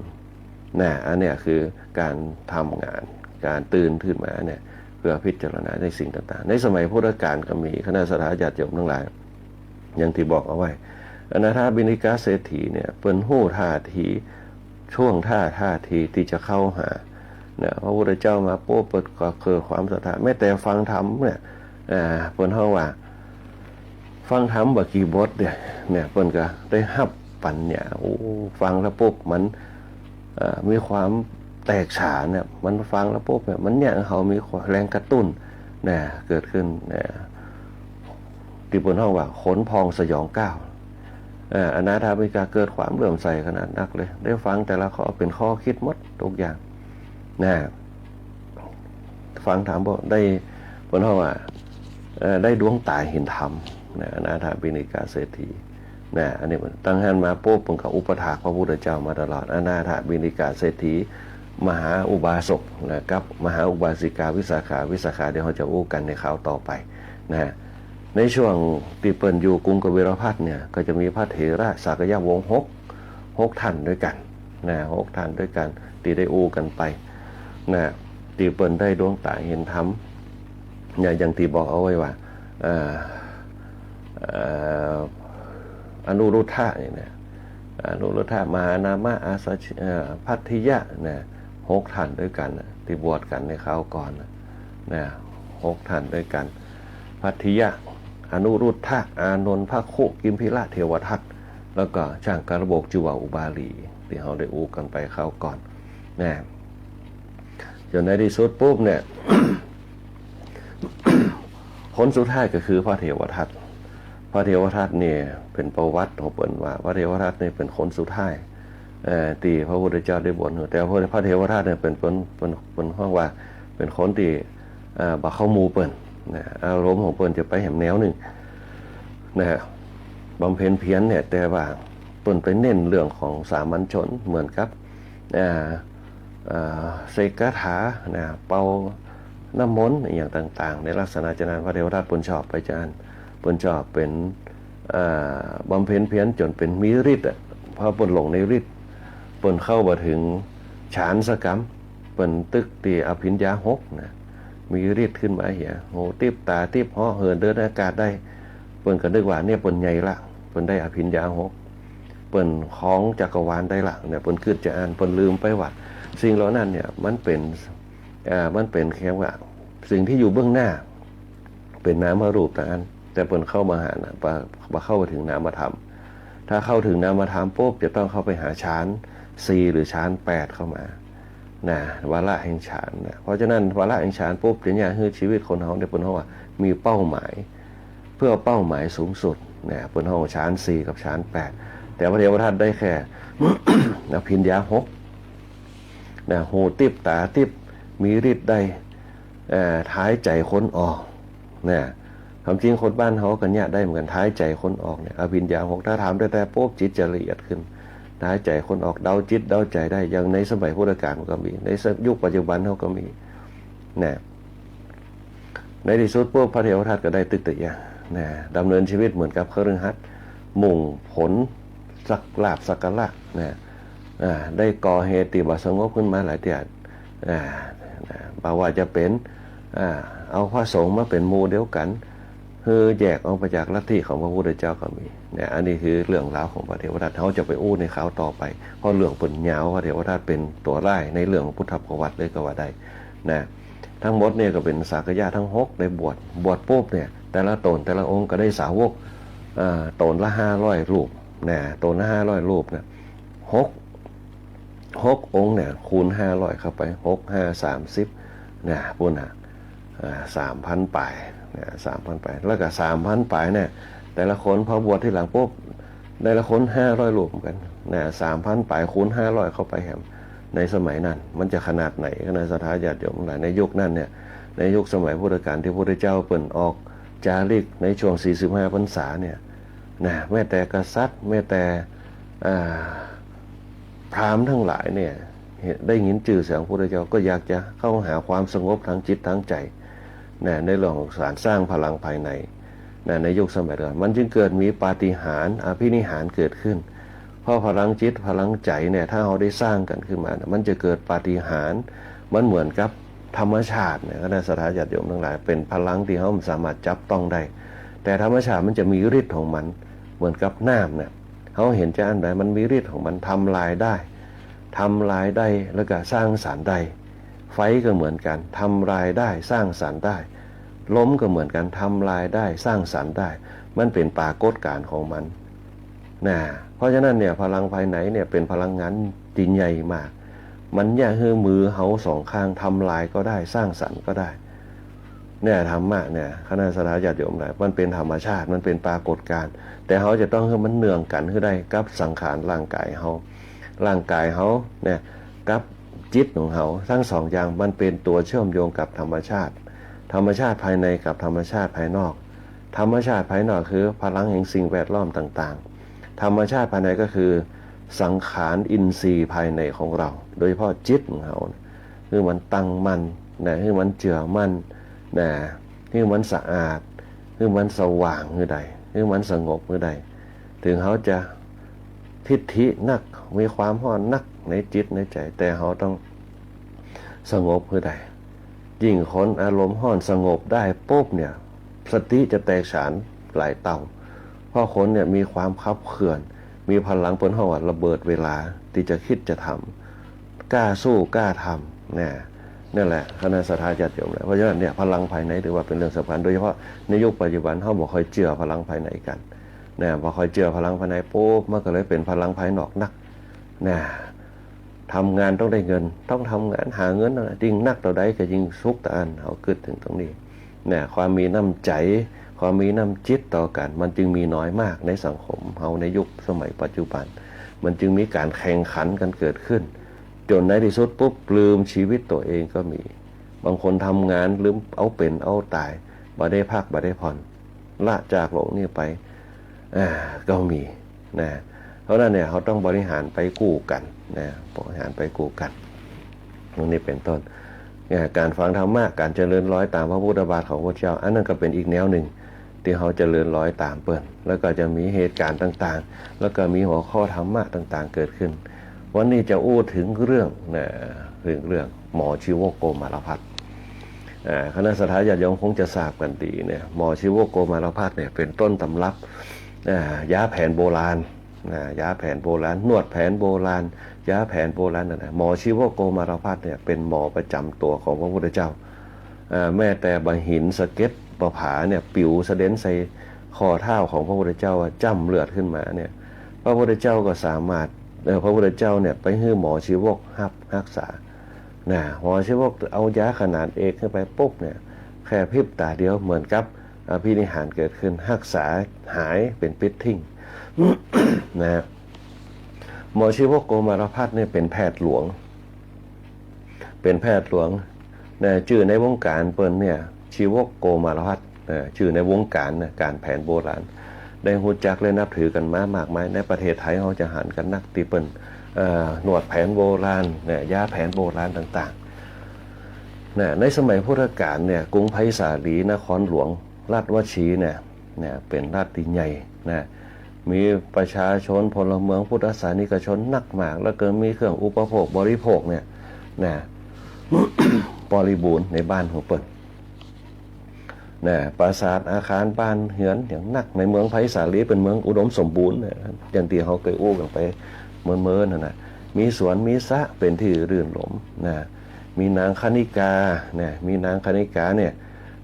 นะ อันเนี้ยคือก๋านทำงาน ก๋านตื่นขึ้นมาเนี่ย เพื่อพิจารณาในสิ่งต่างๆ ในสมัยพุทธกาลก็มี คณะศรัทธาญาติโยมตังหลาย อย่างตี้บอกเอาไว้ อนาถปิณฑิกะเศรษฐีเนี่ย เปิ้นฮู้ท่าที ช่วงท่า ท่าทีตี้จะเข้าหา นะ พระพุทธเจ้ามาปุ๊บ เปิ้นก็เกิดความศรัทธา แม้แต่ฟังธรรมเนี่ย อ่า เปิ้นฮ้องว่า ฟังธรรมบ่กี่บทเนี่ย เนี่ย เปิ้นก็ได้ฮับปัญญา โอ้ ฟังแล้วปุ๊บ มัน เอ่อ มีความแตกฉานเนี่ย มันฟังแล้วปุ๊บเนี่ย มันเยียะหื้อเฮามีแรงกระตุ้น นะ เกิดขึ้น นะ ตี้เปิ้นฮ้องว่า ขนพองสยองก้าว เอ่อ อนาถปิณฑิกะเกิดความเลื่อมใสขนาดนักเลย ได้ฟังแต่ละข้อเป๋นข้อคิดหมดทุกอย่าง นะ ฟังธรรมปุ๊บได้ เปิ้นฮ้องว่า เอ่อ ได้ดวงต๋าหันธรรม นะ อนาถปิณฑิกะเศรษฐี นะ อันนี้มัน ตั้งหั้นมาปุ๊บ เปิ้นก็อุปถากพระพุทธเจ้ามาตลอด อนาถปิณฑิกะเศรษฐี มหาอุบาสก นะ กับมหาอุบาสิกาวิสาขา วิสาขาเดี๋ยวเฮาจะอู้กั๋นในคราวต่อไป นะ ในช่วงตี้เปิ้นอยู่กรุงกบิลพัสดุ์เนี่ย ก็จะมีพระเถระสากยวงศ์หก หกท่านด้วยกั๋น นะ หกท่านด้วยกั๋น ตี้ได้อู้กั๋นไป นะ ตี้เปิ้นได้ดวงต๋าหันธรรม เนี่ย อย่างตี้บอกเอาไว้ว่า เอ่อ เอ่อ อนุรุทธะเนี่ยนะ อนุรุทธะ มหานามะ อาสาชิ เอ่อ พัททิยะ นะ หกท่านด้วยกั๋นนะ ตี้บวชกั๋นในคราวก่อนนะ นะ หกท่านด้วยกั๋น พัททิยะ อนุรุทธะ อานนท์ พระคุ กิมพีระ เทวทัต แล้วก็ช่างกระบกจื้อว่าอุบาลี ตี้เฮาได้อู้กั๋นไปคราวก่อน นะ จ๋นในตี้สุดปุ๊บเนี่ย คนสุดท้ายก็คือพระเทวทัต พระเทวทัตเนี่ยเป๋นประวัติของเปิ้นว่า พระเทวทัตเนี่ยเป๋นคนสุดท้าย เอ่อ ตี้พระพุทธเจ้าได้บวช แต่พระ พระเทวทัตเนี่ยเป๋น เป๋น เป๋น เป๋นฮ้องว่าเป๋นคนตี้ เอ่อ บ่เข้าหมู่เปิ้น นะ อารมณ์ของเปิ้นจะไปแหมแนวนึ่ง นะฮะ บำเพ็ญเพียรเนี่ย แต่ว่าเปิ้นไปเน้นเรื่องของสามัญชน เหมือนกับ อ่า อ่า เสกคาถา นะ เป่าน้ำมนต์อะหยังต่างๆ ในลักษณะจานั้น พระเทวทัตเปิ้นชอบไปจาอั้น เปิ้นชอบเป๋น อ่า บำเพ็ญเพียรจ๋นเป๋นมีฤทธิ์อะ พอเปิ้นหลงในฤทธิ์ เปิ้นเข้าบ่เถิงฌานสักกำ เปิ้นตึกตี้อภิญญาหกนะ มีฤทธิ์ขึ้นมาเหีย หูติ๊บต๋าติ๊บ เหาะเหินเดินอากาศได้ เปิ้นก็นึกว่าเนี่ยเปิ้นใหญ่ละ เปิ้นได้อภิญญาหก เปิ้นครองจักรวาลได้ละเนี่ย เปิ้นกึ๊ดจาอั้น เปิ้นลืมไปว่าสิ่งเหล่านั้นเนี่ยมันเป๋น อ่า มันเป๋นแค่ว่าสิ่งตี้อยู่เบื้องหน้า เป๋นนามรูปต๋าอั้น แต่เปิ้นเข้าบ่หานะ บ่ บ่เข้าไปเถิงนามธรรม ถ้าเข้าเถิงนามธรรมปุ๊บ จะต้องเข้าไปหาฌานสี่หรือฌานแปดเข้ามา นะ วาระแห่งฌานนะ เพราะฉะนั้นวาระแห่งฌานปุ๊บ จะเยียะหื้อชีวิตคนเฮาเนี่ย เปิ้นฮ้องว่ามีเป้าหมาย เพื่อเป้าหมายสูงสุดนะ เปิ้นฮ้องฌานสี่กับฌานแปด แต่พระเทวทัตได้แค่ อภิญญาหก นะ หูติ๊บต๋าติ๊บ มีฤทธิ์ได้ เอ่อ ทายใจ๋คนออก นะ ความจริงคนบ้านเฮาก็เยียะได้เหมือนกั๋น ถ่ายใจ๋คนออกเนี่ย อภิญญาหก ถ้าถามแต๊ๆ ปุ๊บ จิตจะละเอียดขึ้น ถ่ายใจ๋คนออก เดาจิตเดาใจ๋ได้ อย่างในสมัยพุทธกาลมันก็มี ในยุคปัจจุบันเฮาก็มี นะ ในตี้สุดปุ๊บ พระเทวทัตก็ได้ตึกตะเยียะ นะ ดำเนินชีวิตเหมือนกับคฤหัสถ์ มุ่งผลสัก ลาภสักการะ นะ อ่า ได้ก่อเหตุตี้บ่สงบขึ้นมาหลายเตื้อ อ่า นะ บ่ว่าจะเป๋น อ่า เอาพระสงฆ์มาเป๋นหมู่เดียวกั๋น หื้อแยกออกไปจากลัทธิของพระพุทธเจ้าก็มี เนี่ย อันนี้คือเรื่องราวของพระเทวทัต เฮาจะไปอู้ในคราวต่อไป เพราะเรื่องเปิ้นยาว พระเทวทัตเป๋นตั๋วร้ายในเรื่องพุทธประวัติเลยก็ว่าได้ นะ ทั้งหมดเนี่ยก็เป๋นสากยะทั้งหกได้บวช บวชปุ๊บเนี่ย แต่ละต๋นแต่ละองค์ก็ได้สาวก อ่า ต๋นละห้าร้อยรูป นะ ต๋นละห้าร้อยรูปนะ หก หกองค์เนี่ย คูณห้าร้อยเข้าไป หกห้าสามสิบ นะ ปู้นน่ะ อ่า สามพันปลาย นะ สามพันปลาย แล้วก็สามพันปลายเนี่ย แต่ละคนพอบวชทีหลังปุ๊บ แต่ละคนห้าร้อยรูปเหมือนกั๋น นะ สามพันปลายคูณห้าร้อยเข้าไปแหม ในสมัยนั้นมันจะขนาดไหน คณะศรัทธาญาติโยมทั้งหลาย ในยุคนั้นเนี่ย ในยุคสมัยพุทธกาลตี้พระพุทธเจ้าเปิ้นออกจาริกในช่วงสี่สิบห้าพรรษาเนี่ย นะ แม้แต่กษัตริย์ แม้แต่ อ่า พราหมณ์ทั้งหลายเนี่ย เห็น ได้ยินจื้อเสียงพระพุทธเจ้าก็อยากจะเข้าหาความสงบทางจิตทางใจ๋ นะ ในเรื่องของการสร้างพลังภายใน นะ ในยุคสมัยเดียวกัน มันจึงเกิดมีปาฏิหาริย์ อภินิหารเกิดขึ้น เพราะพลังจิตพลังใจ๋เนี่ย ถ้าเฮาได้สร้างกั๋นขึ้นมาเนี่ย มันจะเกิดปาฏิหาริย์ มันเหมือนกับธรรมชาติเนี่ย คณะศรัทธาญาติโยมทั้งหลาย เป๋นพลังตี้เฮาบ่สามารถจับต้องได้ แต่ธรรมชาติมันจะมีฤทธิ์ของมัน เหมือนกับน้ำเนี่ย เฮาหันจาอันใด มันมีฤทธิ์ของมัน ทำลายได้ ทำลายได้ แล้วก็สร้างสรรค์ได้ ไฟก็เหมือนกั๋น ทำลายได้ สร้างสรรค์ได้ ลมก็เหมือนกั๋น ทำลายได้ สร้างสรรค์ได้ มันเป๋นปรากฏการณ์ของมัน นะ เพราะฉะนั้นเนี่ย พลังภายในเนี่ยเป๋นพลังงานตี้ใหญ่มาก มันเยียะหื้อมือเฮาสองข้างทำลายก็ได้ สร้างสรรค์ก็ได้ เนี่ย ธรรมะเนี่ย คณะศรัทธาญาติโยมหลาย มันเป๋นธรรมชาติ มันเป๋นปรากฏการณ์ แต่เฮาจะต้องหื้อมันเนืองกั๋นหื้อได้กับสังขารร่างกายเฮา ร่างกายเฮาเนี่ย กับจิตของเฮา ทั้งสองอย่างมันเป๋นตั๋วเชื่อมโยงกับธรรมชาติ ธรรมชาติภายในกับธรรมชาติภายนอก ธรรมชาติภายนอกคือพลังแห่งสิ่งแวดล้อมต่างๆ ธรรมชาติภายในก็คือสังขารอินทรีย์ภายในของเฮา โดยเฉพาะจิตของเฮาเนี่ย หื้อมันตั้งมั่นนะ หื้อมันเจื้อมั่นนะ หื้อมันสะอาด หื้อมันสว่างหื้อได้ หื้อมันสงบหื้อได้ เถิงเฮาจะทิฐินัก มีความฮ้อนนักในจิตในใจ๋ แต่เฮาต้องสงบหื้อได้ ยิ่งคนอารมณ์ฮ้อนสงบได้ปุ๊บเนี่ย สติจะแตกฉานหลายเต้า เพราะคนเนี่ยมีความขับเคลื่อน มีพลัง เปิ้นฮ้องว่าระเบิดเวลาตี้จะกึ๊ดจะทำ กล้าสู้กล้าทำ นะ นั่นแหละ คณะศรัทธาญาติโยมนะ เพราะฉะนั้นเนี่ย พลังภายในถือว่าเป๋นเรื่องสำคัญ โดยเฉพาะในยุคปัจจุบัน เฮาบ่ค่อยเจื้อพลังภายในกั๋น นะ บ่ค่อยเจื้อพลังภายในปุ๊บ มันก็เลยเป๋นพลังภายนอกนัก นะ ทำงานต้องได้เงิน ต้องทำงานหาเงินนั่นแหละ ยิ่งนักเต้าใดก็ยิ่งสุขเต้าอั้น เฮากึ๊ดเถิงตรงนี้ นะ ความมีน้ำใจ๋ ความมีน้ำจิตต่อกั๋น มันจึงมีน้อยมากในสังคมเฮาในยุคสมัยปัจจุบัน มันจึงมีก๋านแข่งขันกั๋นเกิดขึ้น จ๋นในตี้สุดปุ๊บ ลืมชีวิตตั๋วเองก็มี บางคนทำงานลืมเอาเป๋นเอาต๋าย บ่ได้พักบ่ได้ผ่อน ละจากโลกนี้ไป อ่า ก็มี นะ เพราะนั้นเนี่ย เฮาต้องบริหารไปกู้กั๋น นะ บริหารไปกู้กั๋น ตรงนี้เป๋นต้น เนี่ย ก๋านฟังธรรมะ ก๋านเจริญรอยต๋ามพระพุทธบาทของพระเจ้า อันนั้นก็เป๋นอีกแนวหนึ่ง ตี้เฮาเจริญรอยต๋ามเปิ้น แล้วก็จะมีเหตุก๋ารณ์ต่างๆ แล้วก็มีหัวข้อธรรมะต่างๆ เกิดขึ้น วันนี้จะอู้เถิงเรื่อง นะ เถิงเรื่องหมอชีวกโกมารภัทร อ่า คณะศรัทธาญาติโยมคงจะทราบกั๋นดีเนี่ย หมอชีวกโกมารภัทรเนี่ยเป๋นต้นตำรับ อ่า ยาแผนโบราณ นะ ยาแผนโบราณ นวดแผนโบราณ ยาแผนโบราณนั่นนะ หมอชีวกโกมารภัทรเนี่ยเป๋นหมอประจ๋ำตั๋วของพระพุทธเจ้า อ่า แม้แต่บ่าหินสะเก็ดบ่าผาเนี่ยปิ๋วสะเด็นใส่ข้อเท้าของพระพุทธเจ้า ว่าจ้ำเลือดขึ้นมาเนี่ย พระพุทธเจ้าก็สามารถ เอ่อ พระพุทธเจ้าเนี่ยไปหื้อหมอชีวกฮับฮักษา นะ หมอชีวกเอายาขนาดเอกขึ้นไปปุ๊บเนี่ย แค่พริบต๋าเดียวเหมือนกับอภินิหารเกิดขึ้น ฮักษาหายเป๋นปิ๊ดทิ้ง นะ หมอชีวกโกมารภัทรเนี่ยเป๋นแพทย์หลวง เป๋นแพทย์หลวง นะ จื้อในวงก๋ารเปิ้นเนี่ย ชีวกโกมารภัทร เอ่อ จื้อในวงก๋านนะ ก๋านแผนโบราณ ได้ฮู้จักและนับถือกั๋นมามากมาย ในประเทศไทยเฮาจะหันกั๋นนัก ตี้เปิ้น เอ่อ นวดแผนโบราณนะ ยาแผนโบราณต่างๆ นะ ในสมัยพุทธกาลเนี่ย กรุงไพศาลี นครหลวง รัฐวัชชีเนี่ย นะ เป๋นรัฐตี้ใหญ่นะ มีประชาชน พลเมือง พุทธศาสนิกชนนักมาก แล้วก็มีเครื่องอุปโภคบริโภคเนี่ย นะ บริบูรณ์ในบ้านของเปิ้น นะ ปราสาทอาคารบ้านเฮือนอย่างนัก ในเมืองไพศาลีเป๋นเมืองอุดมสมบูรณ์นะ อย่างตี้เฮาเกยอู้กั๋นไปเมินๆ นั่นนะ มีสวนมีสระเป๋นตี้รื่นรมย์นะ มีนางคณิกานะ มีนางคณิกาเนี่ย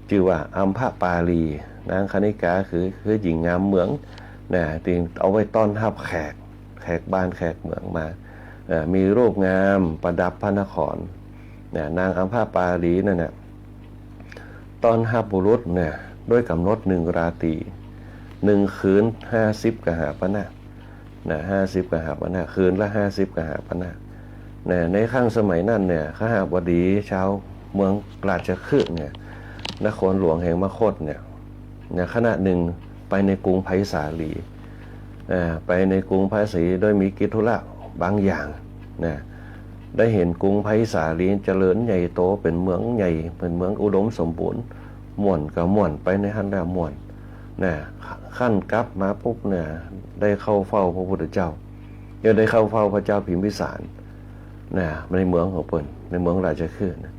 จื้อว่าอัมพปาลี นางคณิกาคือ คือหญิงงามเมืองนะ ตี้เอาไว้ต้อนฮับแขก แขกบ้านแขกเมืองมา เอ่อ มีรูปงามประดับพระนครนะ นางอัมพปาลีนั่นน่ะ ต้อนฮับบุรุษเนี่ย ด้วยก๋ำหนดหนึ่งราตรี หนึ่งคืน ห้าสิบกหาปณะ นะ ห้าสิบกหาปณะ คืนละห้าสิบกหาปณะ นะ ในครั้งสมัยนั้นเนี่ย คหบดีชาวเมืองราชคฤห์เนี่ย นครหลวงแห่งมคธเนี่ย นะ ขณะหนึ่งไปในกรุงไพศาลี อ่า ไปในกรุงไพศาลีโดยมีกิจธุระบางอย่าง นะ ได้หันกรุงไพศาลีเจริญใหญ่โต เป๋นเมืองใหญ่ เป๋นเมืองอุดมสมบูรณ์ ม่วนก็ม่วน ไปในหั้นแล้วม่วน นะ ครั้นกลับมาปุ๊บเนี่ย ได้เข้าเฝ้าพระพุทธเจ้า เออ ได้เข้าเฝ้าพระเจ้าพิมพิสาร นะ ในเมืองของเปิ้น ในเมืองราชคฤห์นะ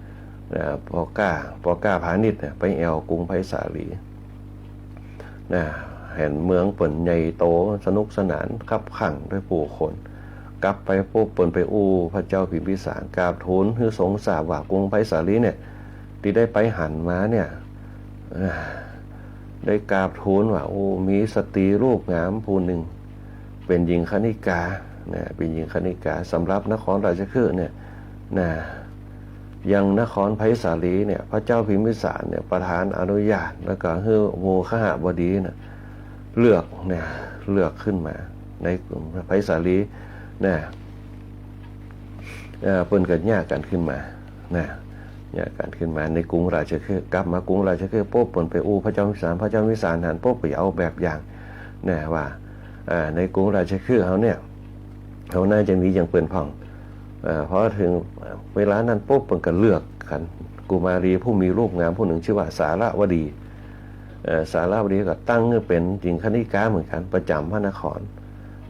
นะ ปอก้า ปอก้าพาณิชย์เนี่ย ไปแอ่วกรุงไพศาลี นะ หันเมืองเปิ้นใหญ่โต สนุกสนาน คับขั่งด้วยผู้คน กลับไปปุ๊บ เปิ้นไปอู้พระเจ้าพิมพิสาร กราบทูลหื้อทรงทราบว่ากรุงไพศาลีเนี่ย ตี้ได้ไปหันมาเนี่ย เอ่อ ได้กราบทูลว่า โอ้ มีสตรีรูปงามผู้หนึ่ง เป๋นหญิงคณิกา นะ เป๋นหญิงคณิกา สำหรับนครราชคฤห์เนี่ย นะ ยังนครไพศาลีเนี่ย พระเจ้าพิมพิสารเนี่ย ประทานอนุญาต แล้วก็หื้อหมู่คหบดีน่ะ เลือกเนี่ย เลือกขึ้นมา ในไพศาลี นะ เอ่อ เปิ้นก็แยกกั๋นขึ้นมา นะ แยกกั๋นขึ้นมาในกรุงราชคฤห์ กลับมากรุงราชคฤห์ปุ๊บ เปิ้นไปอู้พระเจ้าพิมพิสาร พระเจ้าพิมพิสารหันปุ๊บ ก็เอาแบบอย่าง นะ ว่า อ่า ในกรุงราชคฤห์เฮาเนี่ย เฮาน่าจะมีอย่างเปิ้นพ่อง เอ่อ พอเถิงเวลานั้นปุ๊บ เปิ้นก็เลือกกั๋น กุมารีผู้มีรูปงามผู้หนึ่ง จื้อว่าสาระวดี เอ่อ สาระวดีก็ตั้งหื้อเป๋นหญิงคณิกาเหมือนกั๋น ประจ๋ำพระนคร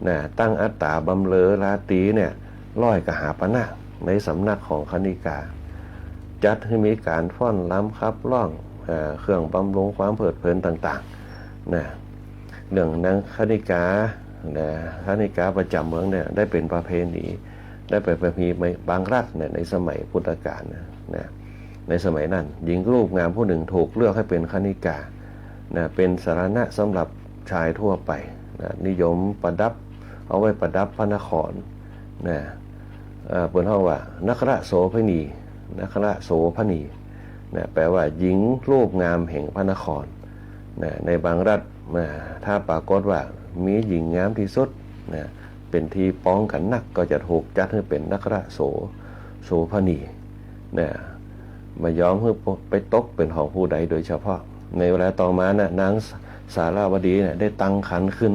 นะ ตั้งอัตราบำเรอราตรีเนี่ย ร้อยกหาปณะ ในสำนักของคณิกา จัดหื้อมีก๋านฟ้อนรำขับร้อง เอ่อ เครื่องบำรุงความเพลิดเพลินต่างๆ นะ เรื่องนางคณิกา นะ คณิกาประจ๋ำเมืองเนี่ย ได้เป๋นประเพณี ได้เป๋นประเพณีบางรัฐเนี่ย ในสมัยพุทธกาลนะ นะ ในสมัยนั้น หญิงรูปงามผู้หนึ่งถูกเลือกให้เป๋นคณิกา นะ เป๋นสรณะสำหรับชายทั่วไป นะ นิยมประดับ เอาไว้ประดับพระนคร นะ เอ่อ เปิ้นฮ้องว่า นักขโสเภณี นักขโสเภณี นะ แปลว่าหญิงรูปงามแห่งพระนคร นะ ในบางรัฐ นะ ถ้าปรากฏว่ามีหญิงงามตี้สุด นะ เป๋นตี้ปองกั๋นนัก ก็จะถูกจัดหื้อเป๋นนักขโส โสเภณี นะ บ่ยอมหื้อไปตกเป๋นของผู้ใดโดยเฉพาะ ในเวลาต่อมานะ นางสาระวดีนะ ได้ตั้งครรภ์ขึ้น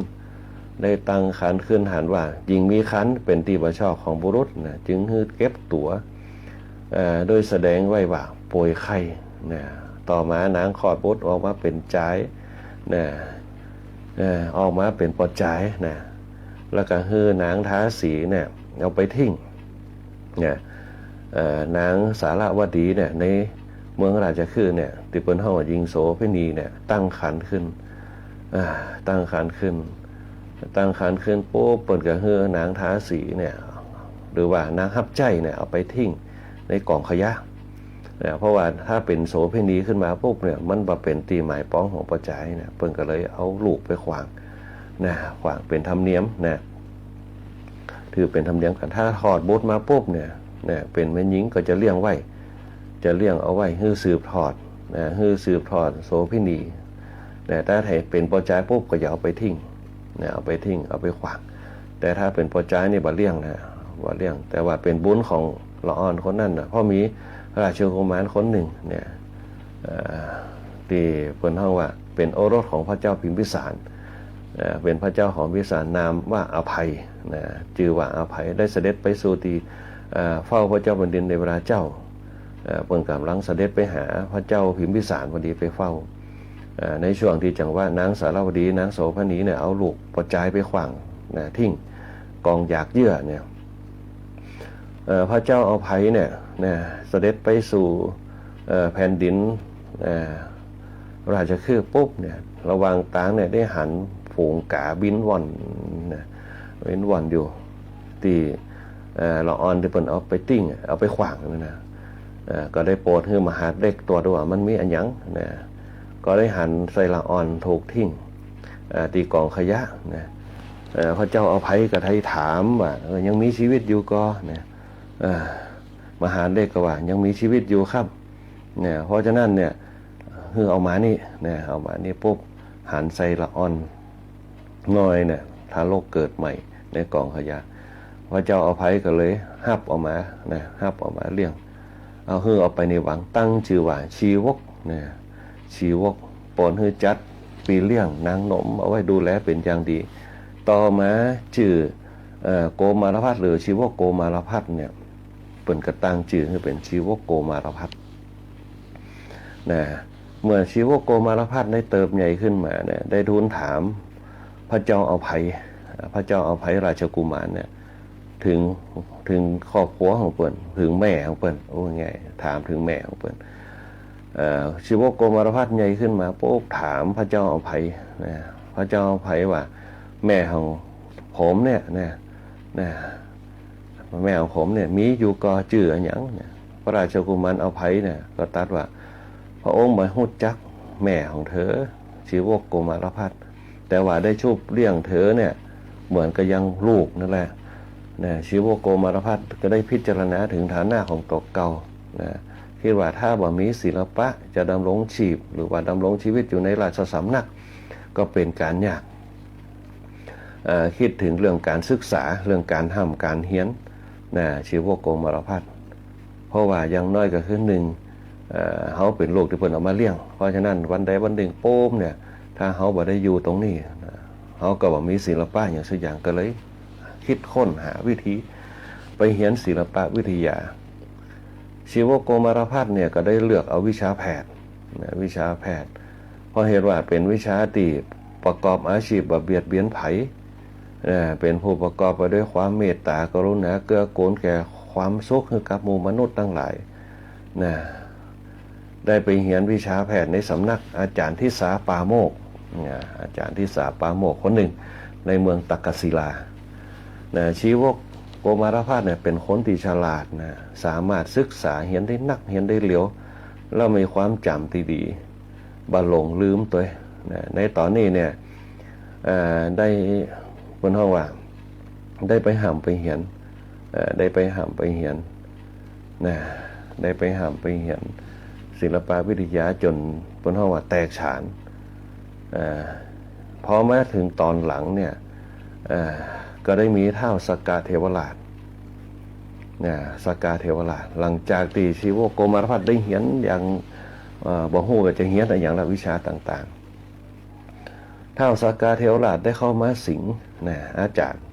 ได้ตั้งครรภ์ขึ้น หันว่าหญิงมีครรภ์เป๋นตี้บ่ชอบของบุรุษนะ จึงหื้อเก็บตั๋ว เอ่อ โดยแสดงไว้ว่าป่วยไข้นะ ต่อมานางคลอดบุตรออกมาเป๋นจายนะ เอ่อ ออกมาเป๋นปอจายนะ แล้วก็หื้อนางทาสีเนี่ย เอาไปทิ้ง เนี่ย เอ่อ นางสาระวดีเนี่ย ในเมืองราชคฤห์เนี่ย ตี้เปิ้นฮ้องว่าหญิงโสเภณีเนี่ย ตั้งครรภ์ขึ้น อ่า ตั้งครรภ์ขึ้น ตั้งครรภ์ขึ้นปุ๊บ เปิ้นก็หื้อนางทาสีเนี่ย หรือว่านางฮับใจ๊เนี่ย เอาไปทิ้งในก๋องขยะ เนี่ย เพราะว่าถ้าเป๋นโสเภณีขึ้นมาปุ๊บเนี่ย มันบ่เป๋นตี้หมายปองของปอจายเนี่ย เปิ้นก็เลยเอาลูกไปขว้าง นะ ขว้างเป๋นธรรมเนียมนะ ถือเป๋นธรรมเนียมกั๋น ถ้าคลอดบุตรมาปุ๊บเนี่ย เนี่ย เป๋นแม่ญิงก็จะเลี้ยงไว้ จะเลี้ยงเอาไว้หื้อสืบทอดนะ หื้อสืบทอดโสเภณีนะ ถ้าหื้อเป๋นปอจายปุ๊บก็จะเอาไปทิ้งนะ เอาไปทิ้ง เอาไปขว้าง แต่ถ้าเป๋นปอจายนี่บ่เลี้ยงนะ บ่เลี้ยง แต่ว่าเป๋นบุญของละอ่อนคนนั้นนะ เพราะมีราชกุมารคนหนึ่งเนี่ย เอ่อ ตี้เปิ้นฮ้องว่าเป๋นโอรสของพระเจ้าพิมพิสาร เอ่อ เป๋นพระเจ้าของพิมพิสาร นามว่าอภัยนะ จื้อว่าอภัย ได้เสด็จไปสู่ตี้ เอ่อ เฝ้าพระเจ้าแผ่นดินเดวดาเจ้า เอ่อ เปิ้นก่ำลังเสด็จไปหาพระเจ้าพิมพิสารพอดี ไปเฝ้า เอ่อ ในช่วงตี้จังหวะนางสารวดี นางโสเภณีเนี่ย เอาลูกป้อจายไปขว้างนะ ทิ้งก๋องหยากเยื่อเนี่ย เอ่อ พระเจ้าอภัยเนี่ยนะ เสด็จไปสู่ เอ่อ แผ่นดิน เอ่อ ราชคฤห์ปุ๊บเนี่ย ระหว่างตางเนี่ยได้หันฝูงก๋าบินว่อนนะ บินว่อนอยู่ตี้ เอ่อ ละอ่อนตี้เปิ้นเอาไปทิ้ง เอาไปขว้างนั่นนะ เอ่อ ก็ได้โปรดหื้อมหาดเล็กตรวจดูว่ามันมีอะหยังนะ ก็ได้หันใส่ละอ่อนถูกทิ้ง เอ่อ ตี้ก๋องขยะนะ เอ่อ พระเจ้าอภัยก็ได้ถามว่า เออ ยังมีชีวิตอยู่ก่อนะ เอ่อ มหาดเล็กก็ว่ายังมีชีวิตอยู่ครับ เนี่ย เพราะฉะนั้นเนี่ย หื้อเอามานี่ เนี่ย เอามานี่ปุ๊บ หันใส่ละอ่อนน้อยเนี่ย ทารกเกิดใหม่ในก๋องขยะ พระเจ้าอภัยก็เลยฮับเอามานะ ฮับเอามาเลี้ยง เอาหื้อเอาไปในวัง ตั้งจื้อว่าชีวกนะ ชีวก โปรดหื้อจัดปี้เลี้ยงนางหนมเอาไว้ดูแลเป๋นอย่างดี ต่อมาจื้อ เอ่อ โกมารพัสดุ์ หรือชีวกโกมารพัสดุ์เนี่ย เปิ้นก็ตั้งจื้อหื้อเป๋นชีวกโกมารพัสดุ์นะ เมื่อชีวกโกมารพัสดุ์ได้เติบใหญ่ขึ้นมาเนี่ย ได้ทูลถามพระเจ้าอภัย พระเจ้าอภัยราชกุมารเนี่ย เถิง เถิงครอบครัวของเปิ้น เถิงแม่ของเปิ้น โอ้ ไง ถามเถิงแม่ของเปิ้น เอ่อ ชีวกโกมารพัสดุ์ใหญ่ขึ้นมาปุ๊บ ถามพระเจ้าอภัยนะ พระเจ้าอภัยว่า แม่ของผมเนี่ยนะ นะ แม่ของผมเนี่ยมีอยู่ก่อ จื้ออะหยังเนี่ย พระราชกุมารอภัยเนี่ยก็ตรัสว่า พระองค์บ่ฮู้จักแม่ของเธอ ชีวกโกมารพัสดุ์ แต่ว่าได้ชูบเลี้ยงเธอเนี่ยเหมือนกับยังลูกนั่นแหละนะ ชีวกโกมารพัสดุ์ก็ได้พิจารณาเถิงฐานะของตั๋วเก่านะ คิดว่าถ้าบ่มีศิลปะจะดำรงชีพ หรือว่าดำรงชีวิตอยู่ในราชสำนัก ก็เป๋นก๋านยาก เอ่อ คิดเถิงเรื่องก๋านศึกษา เรื่องก๋านฮ่ำก๋านเฮียนนะ ชีวกโกมารพัสดุ์ เพราะว่าอย่างน้อยก็คือหนึ่ง เอ่อ เฮาเป๋นลูกตี้เปิ้นเอามาเลี้ยง เพราะฉะนั้นวันใดวันหนึ่งปุ๊บเนี่ย ถ้าเฮาบ่ได้อยู่ตรงนี้นะ เฮาก็บ่มีศิลปะอย่างสักอย่าง ก็เลยคิดค้นหาวิธีไปเฮียนศิลปะวิทยา ชีวกโกมารพัสดุ์เนี่ยก็ได้เลือกเอาวิชาแพทย์นะ วิชาแพทย์ เพราะเหตุว่าเป๋นวิชาตี้ประกอบอาชีพบ่เบียดเบียนใผ นะ เป๋นผู้ประกอบไปด้วยความเมตตา กรุณา เกื้อกูลแก่ความสุขหื้อกับหมู่มนุษย์ตังหลายนะ ได้ไปเฮียนวิชาแพทย์ในสำนักอาจ๋ารย์ทิสาปาโมกข์นะ อาจ๋ารย์ทิสาปาโมกข์คนนึ่งในเมืองตักกศิลานะ ชีวกโกมารพัสดุ์เนี่ยเป๋นคนตี้ฉลาดนะ สามารถศึกษาเฮียนได้นัก เฮียนได้เหลียว แล้วมีความจ๋ำตี้ดี บ่หลงลืมตวยนะ ในต๋อนนี้เนี่ย เอ่อ ได้ เปิ้นฮ้องว่า ได้ไปฮ่ำไปเฮียน เอ่อ ได้ไปฮ่ำไปเฮียนนะ ได้ไปฮ่ำไปเฮียนศิลปะวิทยาจ๋นเปิ้นฮ้องว่าแตกฉาน เอ่อ พอมาเถิงต๋อนหลังเนี่ย เอ่อ ก็ได้มีท้าวสักกะเทวราชนะ สักกะเทวราช หลังจากตี้ชีวกโกมารพัสดุ์ได้เฮียนอย่าง เอ่อ บ่ฮู้ว่าจะเฮียนอะหยังละ วิชาต่างๆ ท้าวสักกะเทวราชได้เข้ามาสิงห์นะ อาจ๋ารย์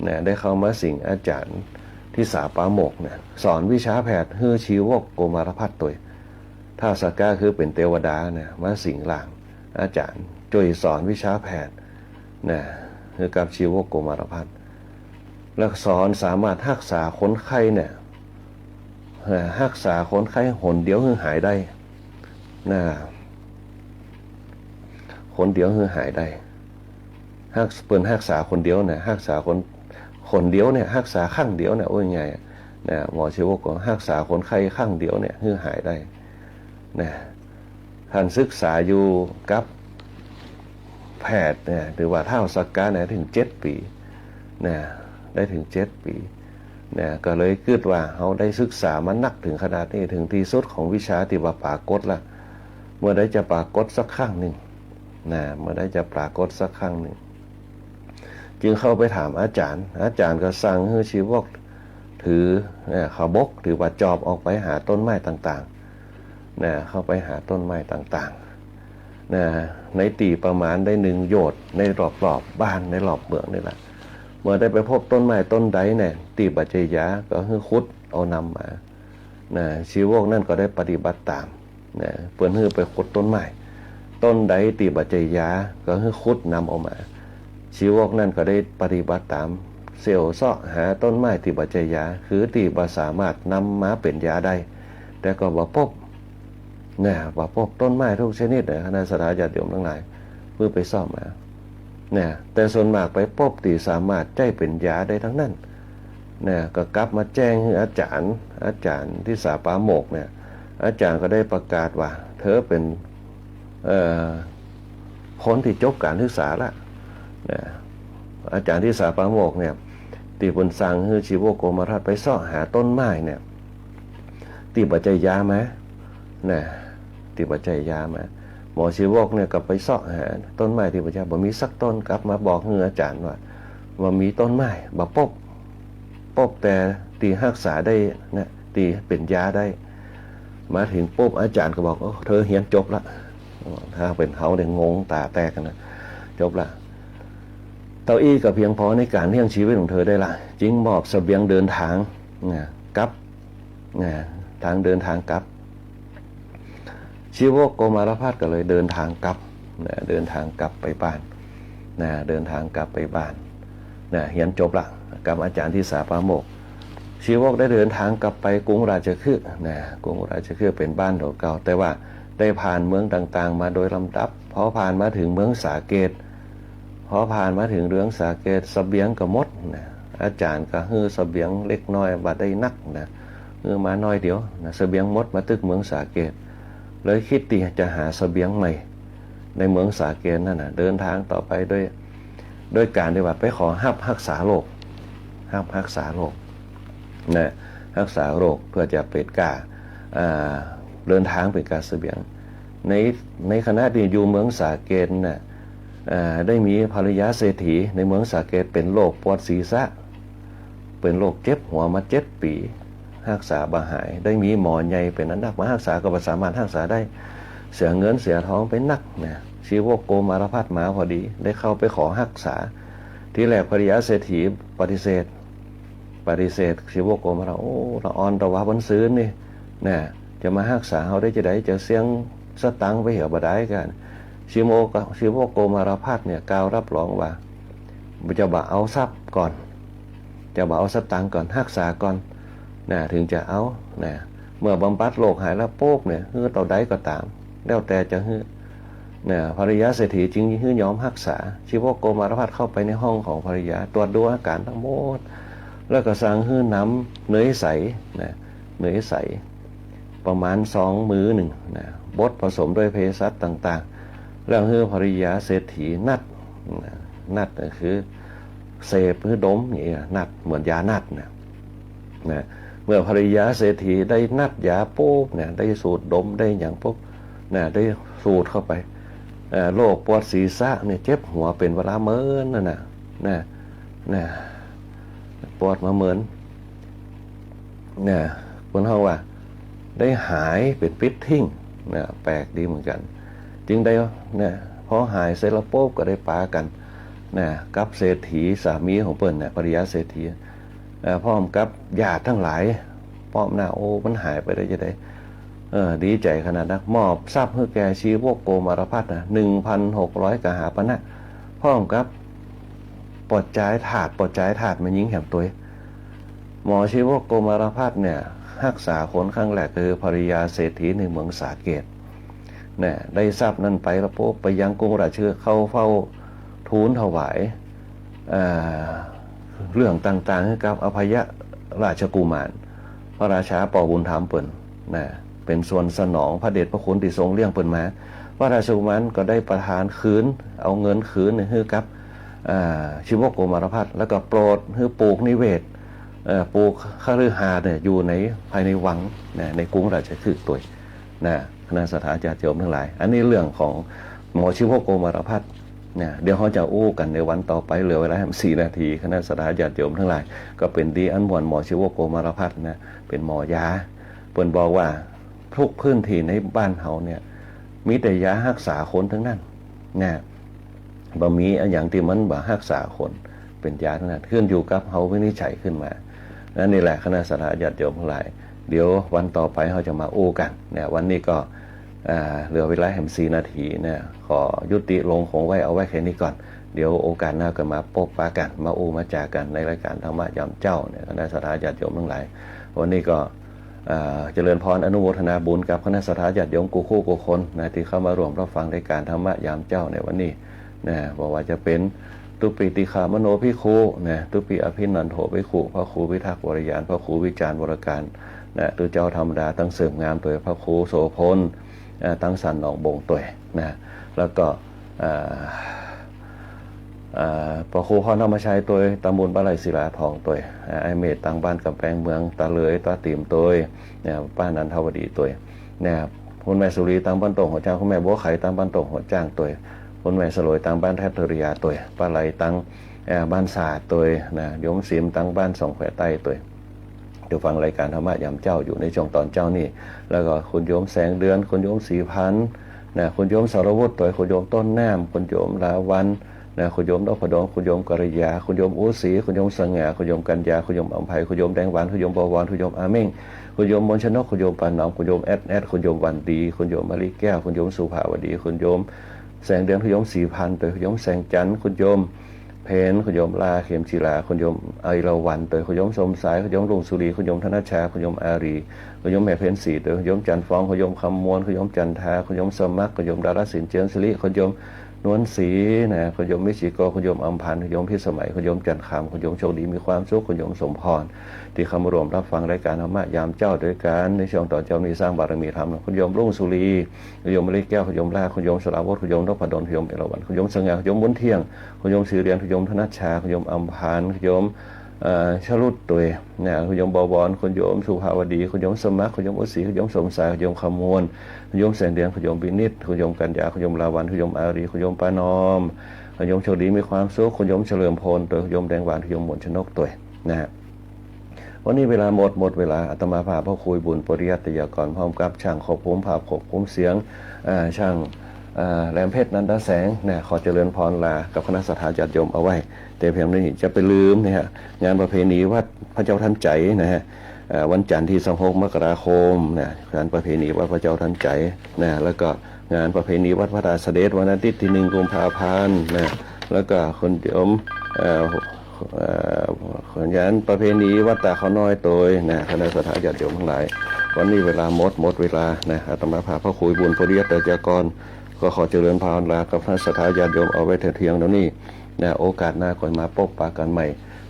นะ ได้เข้ามาสิงห์อาจ๋ารย์ทิสาปาโมกข์นะ สอนวิชาแพทย์หื้อชีวกโกมารพัสดุ์ตวย ท้าวสักกะคือเป๋นเตวดานะ มาสิงร่างอาจ๋ารย์ จ้วยสอนวิชาแพทย์นะ หื้อกับชีวกโกมารพัสดุ์ แล้วสอนสามารถฮักษาคนไข้เนี่ย เอ่อ ฮักษาคนไข้หนเดียวหื้อหายได้นะ หนเดียวหื้อหายได้ ฮัก เปิ้นฮักษาคนเดียวนะ ฮักษาคน หนเดียวเนี่ย ฮักษาครั้งเดียวเนี่ย โอ้ย ไงนะ หมอชีวกก็ฮักษาคนไข้ครั้งเดียวเนี่ยหื้อหายได้นะ ท่านศึกษาอยู่กับแพทย์เนี่ย หรือว่าท้าวสักกะเนี่ย เถิงเจ็ดปี๋นะ ได้เถิงเจ็ดปี๋นะ ก็เลยกึ๊ดว่า เฮาได้ศึกษามานักเถิงขนาดนี้ เถิงตี้สุดของวิชาตี้ว่าปรากฏละ เมื่อใดจะปรากฏสักครั้งนึ่งนะ เมื่อใดจะปรากฏสักครั้งนึ่ง จึงเข้าไปถามอาจ๋ารย์ อาจ๋ารย์ก็สั่งหื้อชีวกถือ เอ่อ ขบก ถือว่าจอบออกไปหาต้นไม้ต่างๆ นะ เข้าไปหาต้นไม้ต่างๆ นะ ในตี้ประมาณได้หนึ่งโยชน์ในรอบๆ บ้านในรอบเมืองนี่แหละ เมื่อได้ไปพบต้นไม้ต้นใดเนี่ย ตี้บ่ใจ้ยาก็หื้อขุดเอานำมา นะ ชีวกนั่นก็ได้ปฏิบัติต๋าม นะ เปิ้นหื้อไปขุดต้นไม้ ต้นใดตี้บ่ใจ้ยาก็หื้อขุดนำเอามา ชีวกนั่นก็ได้ปฏิบัติต๋าม เสี่ยวเซาะหาต้นไม้ตี้บ่ใจ้ยา คือตี้บ่สามารถนำมาเป๋นยาได้ แต่ก็บ่ปบ นะ บ่ปบต้นไม้กู้ชนิดนะ คณะศรัทธาญาติโยมตังหลาย เปื้อไปเซาะมา นะ แต่ส่วนมากไปปบตี้สามารถใจ๊เป๋นยาได้ตังนั้น นะ ก็กลับมาแจ้งหื้ออาจ๋ารย์ อาจ๋ารย์ทิสาปาโมกข์เนี่ย อาจ๋ารย์ก็ได้ประกาศว่า เธอเป๋น เอ่อ คนตี้จบก๋านศึกษาละ นะ อาจ๋ารย์ทิสาปาโมกข์เนี่ย ตี้เปิ้นสั่งหื้อชีวกโกมารทัตไปเซาะหาต้นไม้เนี่ย ตี้บ่ใจ้ยามา นะ ตี้บ่ใจ้ยามา หมอชีวกเนี่ยก็ไปเซาะหาต้นไม้ตี้บ่ใจ้ยา บ่มีสักต้น กลับมาบอกหื้ออาจ๋ารย์ว่า บ่มีต้นไม้ บ่ปบ ปบแต่ตี้ฮักษาได้นะ ตี้เป๋นยาได้ มาถึงปุ๊บอาจ๋ารย์ก็บอก โอ้ เธอเฮียนจบละ ถ้าเป๋นเฮาเนี่ยงงต๋าแตกนะ จบละ เต้าอี้ก็เพียงพอในก๋านเลี้ยงชีวิตของเธอได้ละ จึงมอบเสบียงเดินทางนะ กลับ นะ ทางเดินทางกลับ ชีวกโกมารพัสก็เลยเดินทางกลับนะ เดินทางกลับไปบ้านนะ เดินทางกลับไปบ้านนะ เฮียนจบละ กับอาจ๋ารย์ทิสาปาโมกข์ ชีวกได้เดินทางกลับไปกรุงราชคฤห์นะ กรุงราชคฤห์เป๋นบ้านของเก่า แต่ว่าได้ผ่านเมืองต่างๆ มาโดยลำดับ พอผ่านมาถึงเมืองสาเกต พอผ่านมาถึงเมืองสาเกต เสบียงก็หมดนะ อาจ๋ารย์ก็หื้อเสบียงเล็กน้อยบ่ได้นักนะ หื้อมาน้อยเดียวนะ เสบียงหมดมาตึกเมืองสาเกต เลยกึ๊ดตี้จะหาเสบียงใหม่ในเมืองสาเกตนั่นนะ เดินทางต่อไปโดย โดยก๋านตี้ว่าไปขอฮับฮักษาโรค ฮับฮักษาโรคนะ ฮักษาโรคเปื้อจะเป๋นก้า อ่า เดินทางเป๋นก้าเสบียง ใน ในขณะตี้อยู่เมืองสาเกตน่ะ อ่า ได้มีภริยาเศรษฐีในเมืองสาเกตเป๋นโรคปวดศีรษะ เป๋นโรคเจ็บหัวมาเจ็ดปี๋ ฮักษาบ่หาย ได้มีหมอใหญ่เป๋นอันนักมาฮักษาก็บ่สามารถฮักษาได้ เสียเงินเสียทองไปนักนะ ชีวกโกมารพัสมาพอดี ได้เข้าไปขอฮักษา ทีแรกภริยาเศรษฐีปฏิเสธ ปฏิเสธ ชีวกโกมารพัส โอ้ ละอ่อนตะวาบนซืนนี่นะ จะมาฮักษาเฮาได้จาใด จะเสี้ยงสตางค์ไปเหียบ่ดายกั๋น ชีวก ชีวกโกมารพัสเนี่ยกล่าวรับรองว่า จะบ่เอาทรัพย์ก่อน จะบ่เอาสตางค์ก่อน ฮักษาก่อนนะ เถิงจะเอานะ เมื่อบำบัดโรคหายแล้วปุ๊บเนี่ย หื้อเต้าใดก็ต๋าม แล้วแต่จะหื้อนะ ภริยาเศรษฐีจึงหื้อยอมฮักษา ชีวกโกมารพัสเข้าไปในห้องของภริยา ตรวจดูอาก๋ารตังหมด แล้วก็สั่งหื้อน้ำเนยใสนะ เนยใส ประมาณสองมื้อนึ่งนะ บดผสมด้วยเภสัชต่างๆ แล้วหื้อภริยาเศรษฐีนัดนะ นัดก็คือเสพหรือดมนี่นะ นัดเหมือนยานัดนะ นะ เมื่อภริยาเศรษฐีได้นัดยาปุ๊บเนี่ย ได้สูดดมได้หยังปุ๊บนะ ได้สูดเข้าไป เอ่อ โรคปวดศีรษะเนี่ย เจ็บหัวเป๋นเวลาเมินนั่นน่ะ นะ นะ ปวดมาเมิน นะ เปิ้นเฮาว่า ได้หายเป๋นปิ๊ดทิ้งนะ แปลกดีเหมือนกั๋น จึงได้นะ พอหายเสร็จแล้วปุ๊บก็ได้ปากั๋นนะ กับเศรษฐีสามีของเปิ้นนะ ภริยาเศรษฐี เอ่อ พร้อมกับญาติตังหลาย พร้อมหน้า โอ้ มันหายไปได้จาใด เออ ดีใจ๋ขนาดนัก มอบทรัพย์หื้อแก่ชีวกโกมารพัสนะ หนึ่งพันหกร้อยกหาปณะ พร้อมกับปอดจายทาส ปอดจายทาสแม่ญิงแหมตวย หมอชีวกโกมารพัสเนี่ย ฮักษาคนครั้งแรกคือภริยาเศรษฐีในเมืองสาเกต เนี่ย ได้ทรัพย์นั้นไปแล้วปุ๊บ ไปยังกรุงราชคฤห์ เข้าเฝ้าทูลถวาย เอ่อ เรื่องต่างๆ หื้อกับอภัยราชกุมาร พระราชาป้อบุญธรรมเปิ้นนะ เป๋นส่วนสนองพระเดชพระคุณตี้ทรงเลี้ยงเปิ้นมา พระราชกุมารก็ได้ประทานคืน เอาเงินคืนหื้อกับ อ่า ชีวกโกมารพัส แล้วก็โปรดหื้อปลูกนิเวศ เอ่อ ปลูกคฤหาสน์เนี่ย อยู่ใน ภายในวังนะ ในกรุงราชคฤห์ตวยนะ คณะศรัทธาญาติโยมตังหลาย อันนี้เรื่องของหมอชีวกโกมารพัสนะ เดี๋ยวเฮาจะอู้กั๋นในวันต่อไป เหลือเวลาสี่นาที คณะศรัทธาญาติโยมตังหลาย ก็เป๋นดีอันม่วน หมอชีวกโกมารพัสนะ เป๋นหมอยา เปิ้นบอกว่า ทุกพื้นที่ในบ้านเฮาเนี่ย มีแต่ยาฮักษาคนตึงนั้นนะ บ่มีอะหยังตี้มันบ่ฮักษาคน เป๋นยาตึงนั้น ขึ้นอยู่กับเฮาวินิจฉัยขึ้นมา อันนี้แหละ คณะศรัทธาญาติโยมตังหลาย เดี๋ยววันต่อไปเฮาจะมาอู้กั๋นนะ วันนี้ก็ อ่า เหลือเวลาแหมสี่นาทีนะ ขอยุติลงคงไว้ เอาไว้แค่นี้ก่อน เดี๋ยวโอกาสหน้าก็มาปะกั๋น มาอู้มาจ๋ากั๋นในรายการธรรมะยามเจ๊าเนี่ย คณะศรัทธาญาติโยมตังหลาย วันนี้ก็ อ่า เจริญพรอนุโมทนาบุญกับคณะศรัทธาญาติโยมกู้คู่กู้คนนะ ตี้เข้ามาร่วมรับฟังรายการธรรมะยามเจ๊าในวันนี้นะ บ่ว่าจะเป๋น ทุปปิติขามโนภิกขุนะ ทุปปิอภินันโทภิกขุ พระครูพิทักษ์วรญาณ พระครูวิจารณ์วรการนะ ตุ๊เจ้าธรรมดาตังเสริมงามตวย พระครูโสภณ อ่า ตังสันหนองบงตวยนะ แล้วก็ อ่า อ่า พระครูพ่อธรรมชัยตวย ตำบลบ้านไร่ศิลาทองตวย อ่า อ้ายเมธตังบ้านก๋ำแปงเมือง ตาเหลย ตาตี๋มตวย เนี่ย ป้านันทวดีตวย เนี่ย คุณแม่สุรีตังบ้านโต่งหัวจ๊าง คุณแม่บัวไขตังบ้านโต่งหัวจ๊างตวย คุณแม่สลวยตังบ้านแคทเธอรียาตวย ป้าไหลตัง เอ่อ บ้านสาดตวยนะ โยมสิมตังบ้านสองแควใต้ตวย ตี้ฟังรายการธรรมะยามเจ๊าอยู่ในช่วงตอนเจ๊านี่ แล้วก็คุณโยมแสงเดือน คุณโยมศรีพันธ์นะ คุณโยมสรวุฒิตวย คุณโยมต้นน้ำ คุณโยมลาวัลย์นะ คุณโยมนพดล คุณโยมกัลยา คุณโยมอุศรี คุณโยมสง่า คุณโยมกัญญา คุณโยมอำไพ คุณโยมแดงหวาน คุณโยมบวร คุณโยมอาเม่ง คุณโยมมนชนก คุณโยมปานอม คุณโยมแอดแอด คุณโยมวันดี คุณโยมมะลิแก้ว คุณโยมสุภาวดี คุณโยมแสงเดือน คุณโยมศรีพันธ์ตวย คุณโยมแสงจันทร์ คุณโยม เพ็ญ คุณโยมลา เข็มจีรา คุณโยมไอราวัณตวย คุณโยมสมสาย คุณโยมรุ่งสุรี คุณโยมธนชชา คุณโยมอารี คุณโยมแม่เพ็ญศรีตวย คุณโยมจันทร์ฟอง คุณโยมคำมวล คุณโยมจันทา คุณโยมสมัคร คุณโยมดาราศิลป์เจียมสิริ คุณโยมนวลศรีนะ คุณโยมมิชิโก คุณโยมอำพันธ์ คุณโยมพิสมัย คุณโยมจันทร์คำ คุณโยมโชคดีมีความสุข คุณโยมสมพร ตี้เข้ามาร่วมรับฟังรายการธรรมะยามเจ๊าตวยกั๋นในช่วงตอนเจ๊านี้ สร้างบารมีธรรม คุณโยมรุ่งสุรี คุณโยมมะลิแก้ว คุณโยมลา คุณโยมสราวุธ คุณโยมนพดล คุณโยมเอราวัณ คุณโยมสง่า คุณโยมบุญเที่ยง คุณโยมศรีเรือน คุณโยมธนชชา คุณโยมอำพันธ์ คุณโยม เอ่อ ชลุตตวยนะ คุณโยมบวร คุณโยมสุภาวดี คุณโยมสมัคร คุณโยมอุศรี คุณโยมสมสาย คุณโยมคำมวล คุณโยมแสงเดือน คุณโยมวินิต คุณโยมกัญญา คุณโยมลาวัณย์ คุณโยมอารี คุณโยมปานอม คุณโยมโชคดีมีความสุข คุณโยมเฉลิมพลตวย คุณโยมแดงหวาน คุณโยมมนชนกตวยนะฮะ วันนี้เวลาหมด หมดเวลา อาตมาภาพพระครูบุญปริยัติยากร พร้อมกับช่างควบคุมภาพควบคุมเสียง อ่า ช่าง อ่า แหลมเพชร นันทแสง นะ ขอเจริญพรลากับคณะศรัทธาญาติโยมเอาไว้ แต่เพียงเท่านี้ จะไปลืมเนี่ยฮะ งานประเพณีวัดพระเจ้าทันใจนะฮะ อ่า วันจันทร์ตี้สิบหกมกราคมนะ งานประเพณีวัดพระเจ้าทันใจนะ แล้วก็งานประเพณีวัดพระธาตุเสด็จ วันอาทิตย์ตี้หนึ่งกุมภาพันธ์นะ แล้วก็คุณโยม เอ่อ เอ่อ งานประเพณีวัดตาเขาน้อยตวยนะ คณะศรัทธาญาติโยมตังหลาย วันนี้เวลาหมด หมดเวลานะ อาตมาภาพพระครูบุญปริยัติยากร ก็ขอเจริญพรลากับคณะศรัทธาญาติโยมเอาไว้แต่เพียงเท่านี้นะ โอกาสหน้าก็มาปะกั๋นใหม่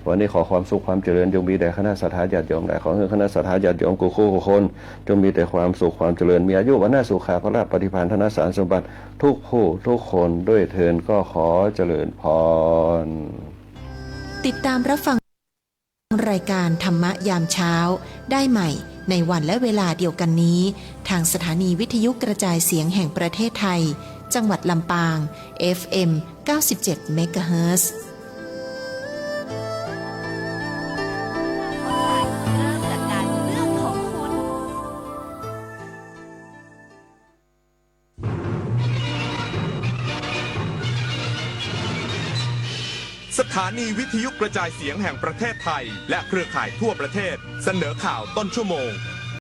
วันนี้ขอความสุขความเจริญจงมีแด่คณะศรัทธาญาติโยม และขอหื้อคณะศรัทธาญาติโยมกู้คู่กู้คน จงมีแต่ความสุขความเจริญ มีอายุ วรรณะ สุขะ พละ ปฏิภาณ ธนสารสมบัติ ทุกผู้ทุกคนด้วยเทอญ ก็ขอเจริญพร ติดตามรับฟังรายการธรรมะยามเช้าได้ใหม่ในวันและเวลาเดียวกันนี้ ทางสถานีวิทยุกระจายเสียงแห่งประเทศไทย จังหวัดลำปาง เอฟเอ็ม เก้าสิบเจ็ดเมกะเฮิรตซ์ สถานีวิทยุกระจายเสียงแห่งประเทศไทย และเครือข่ายทั่วประเทศ เสนอข่าวต้นชั่วโมง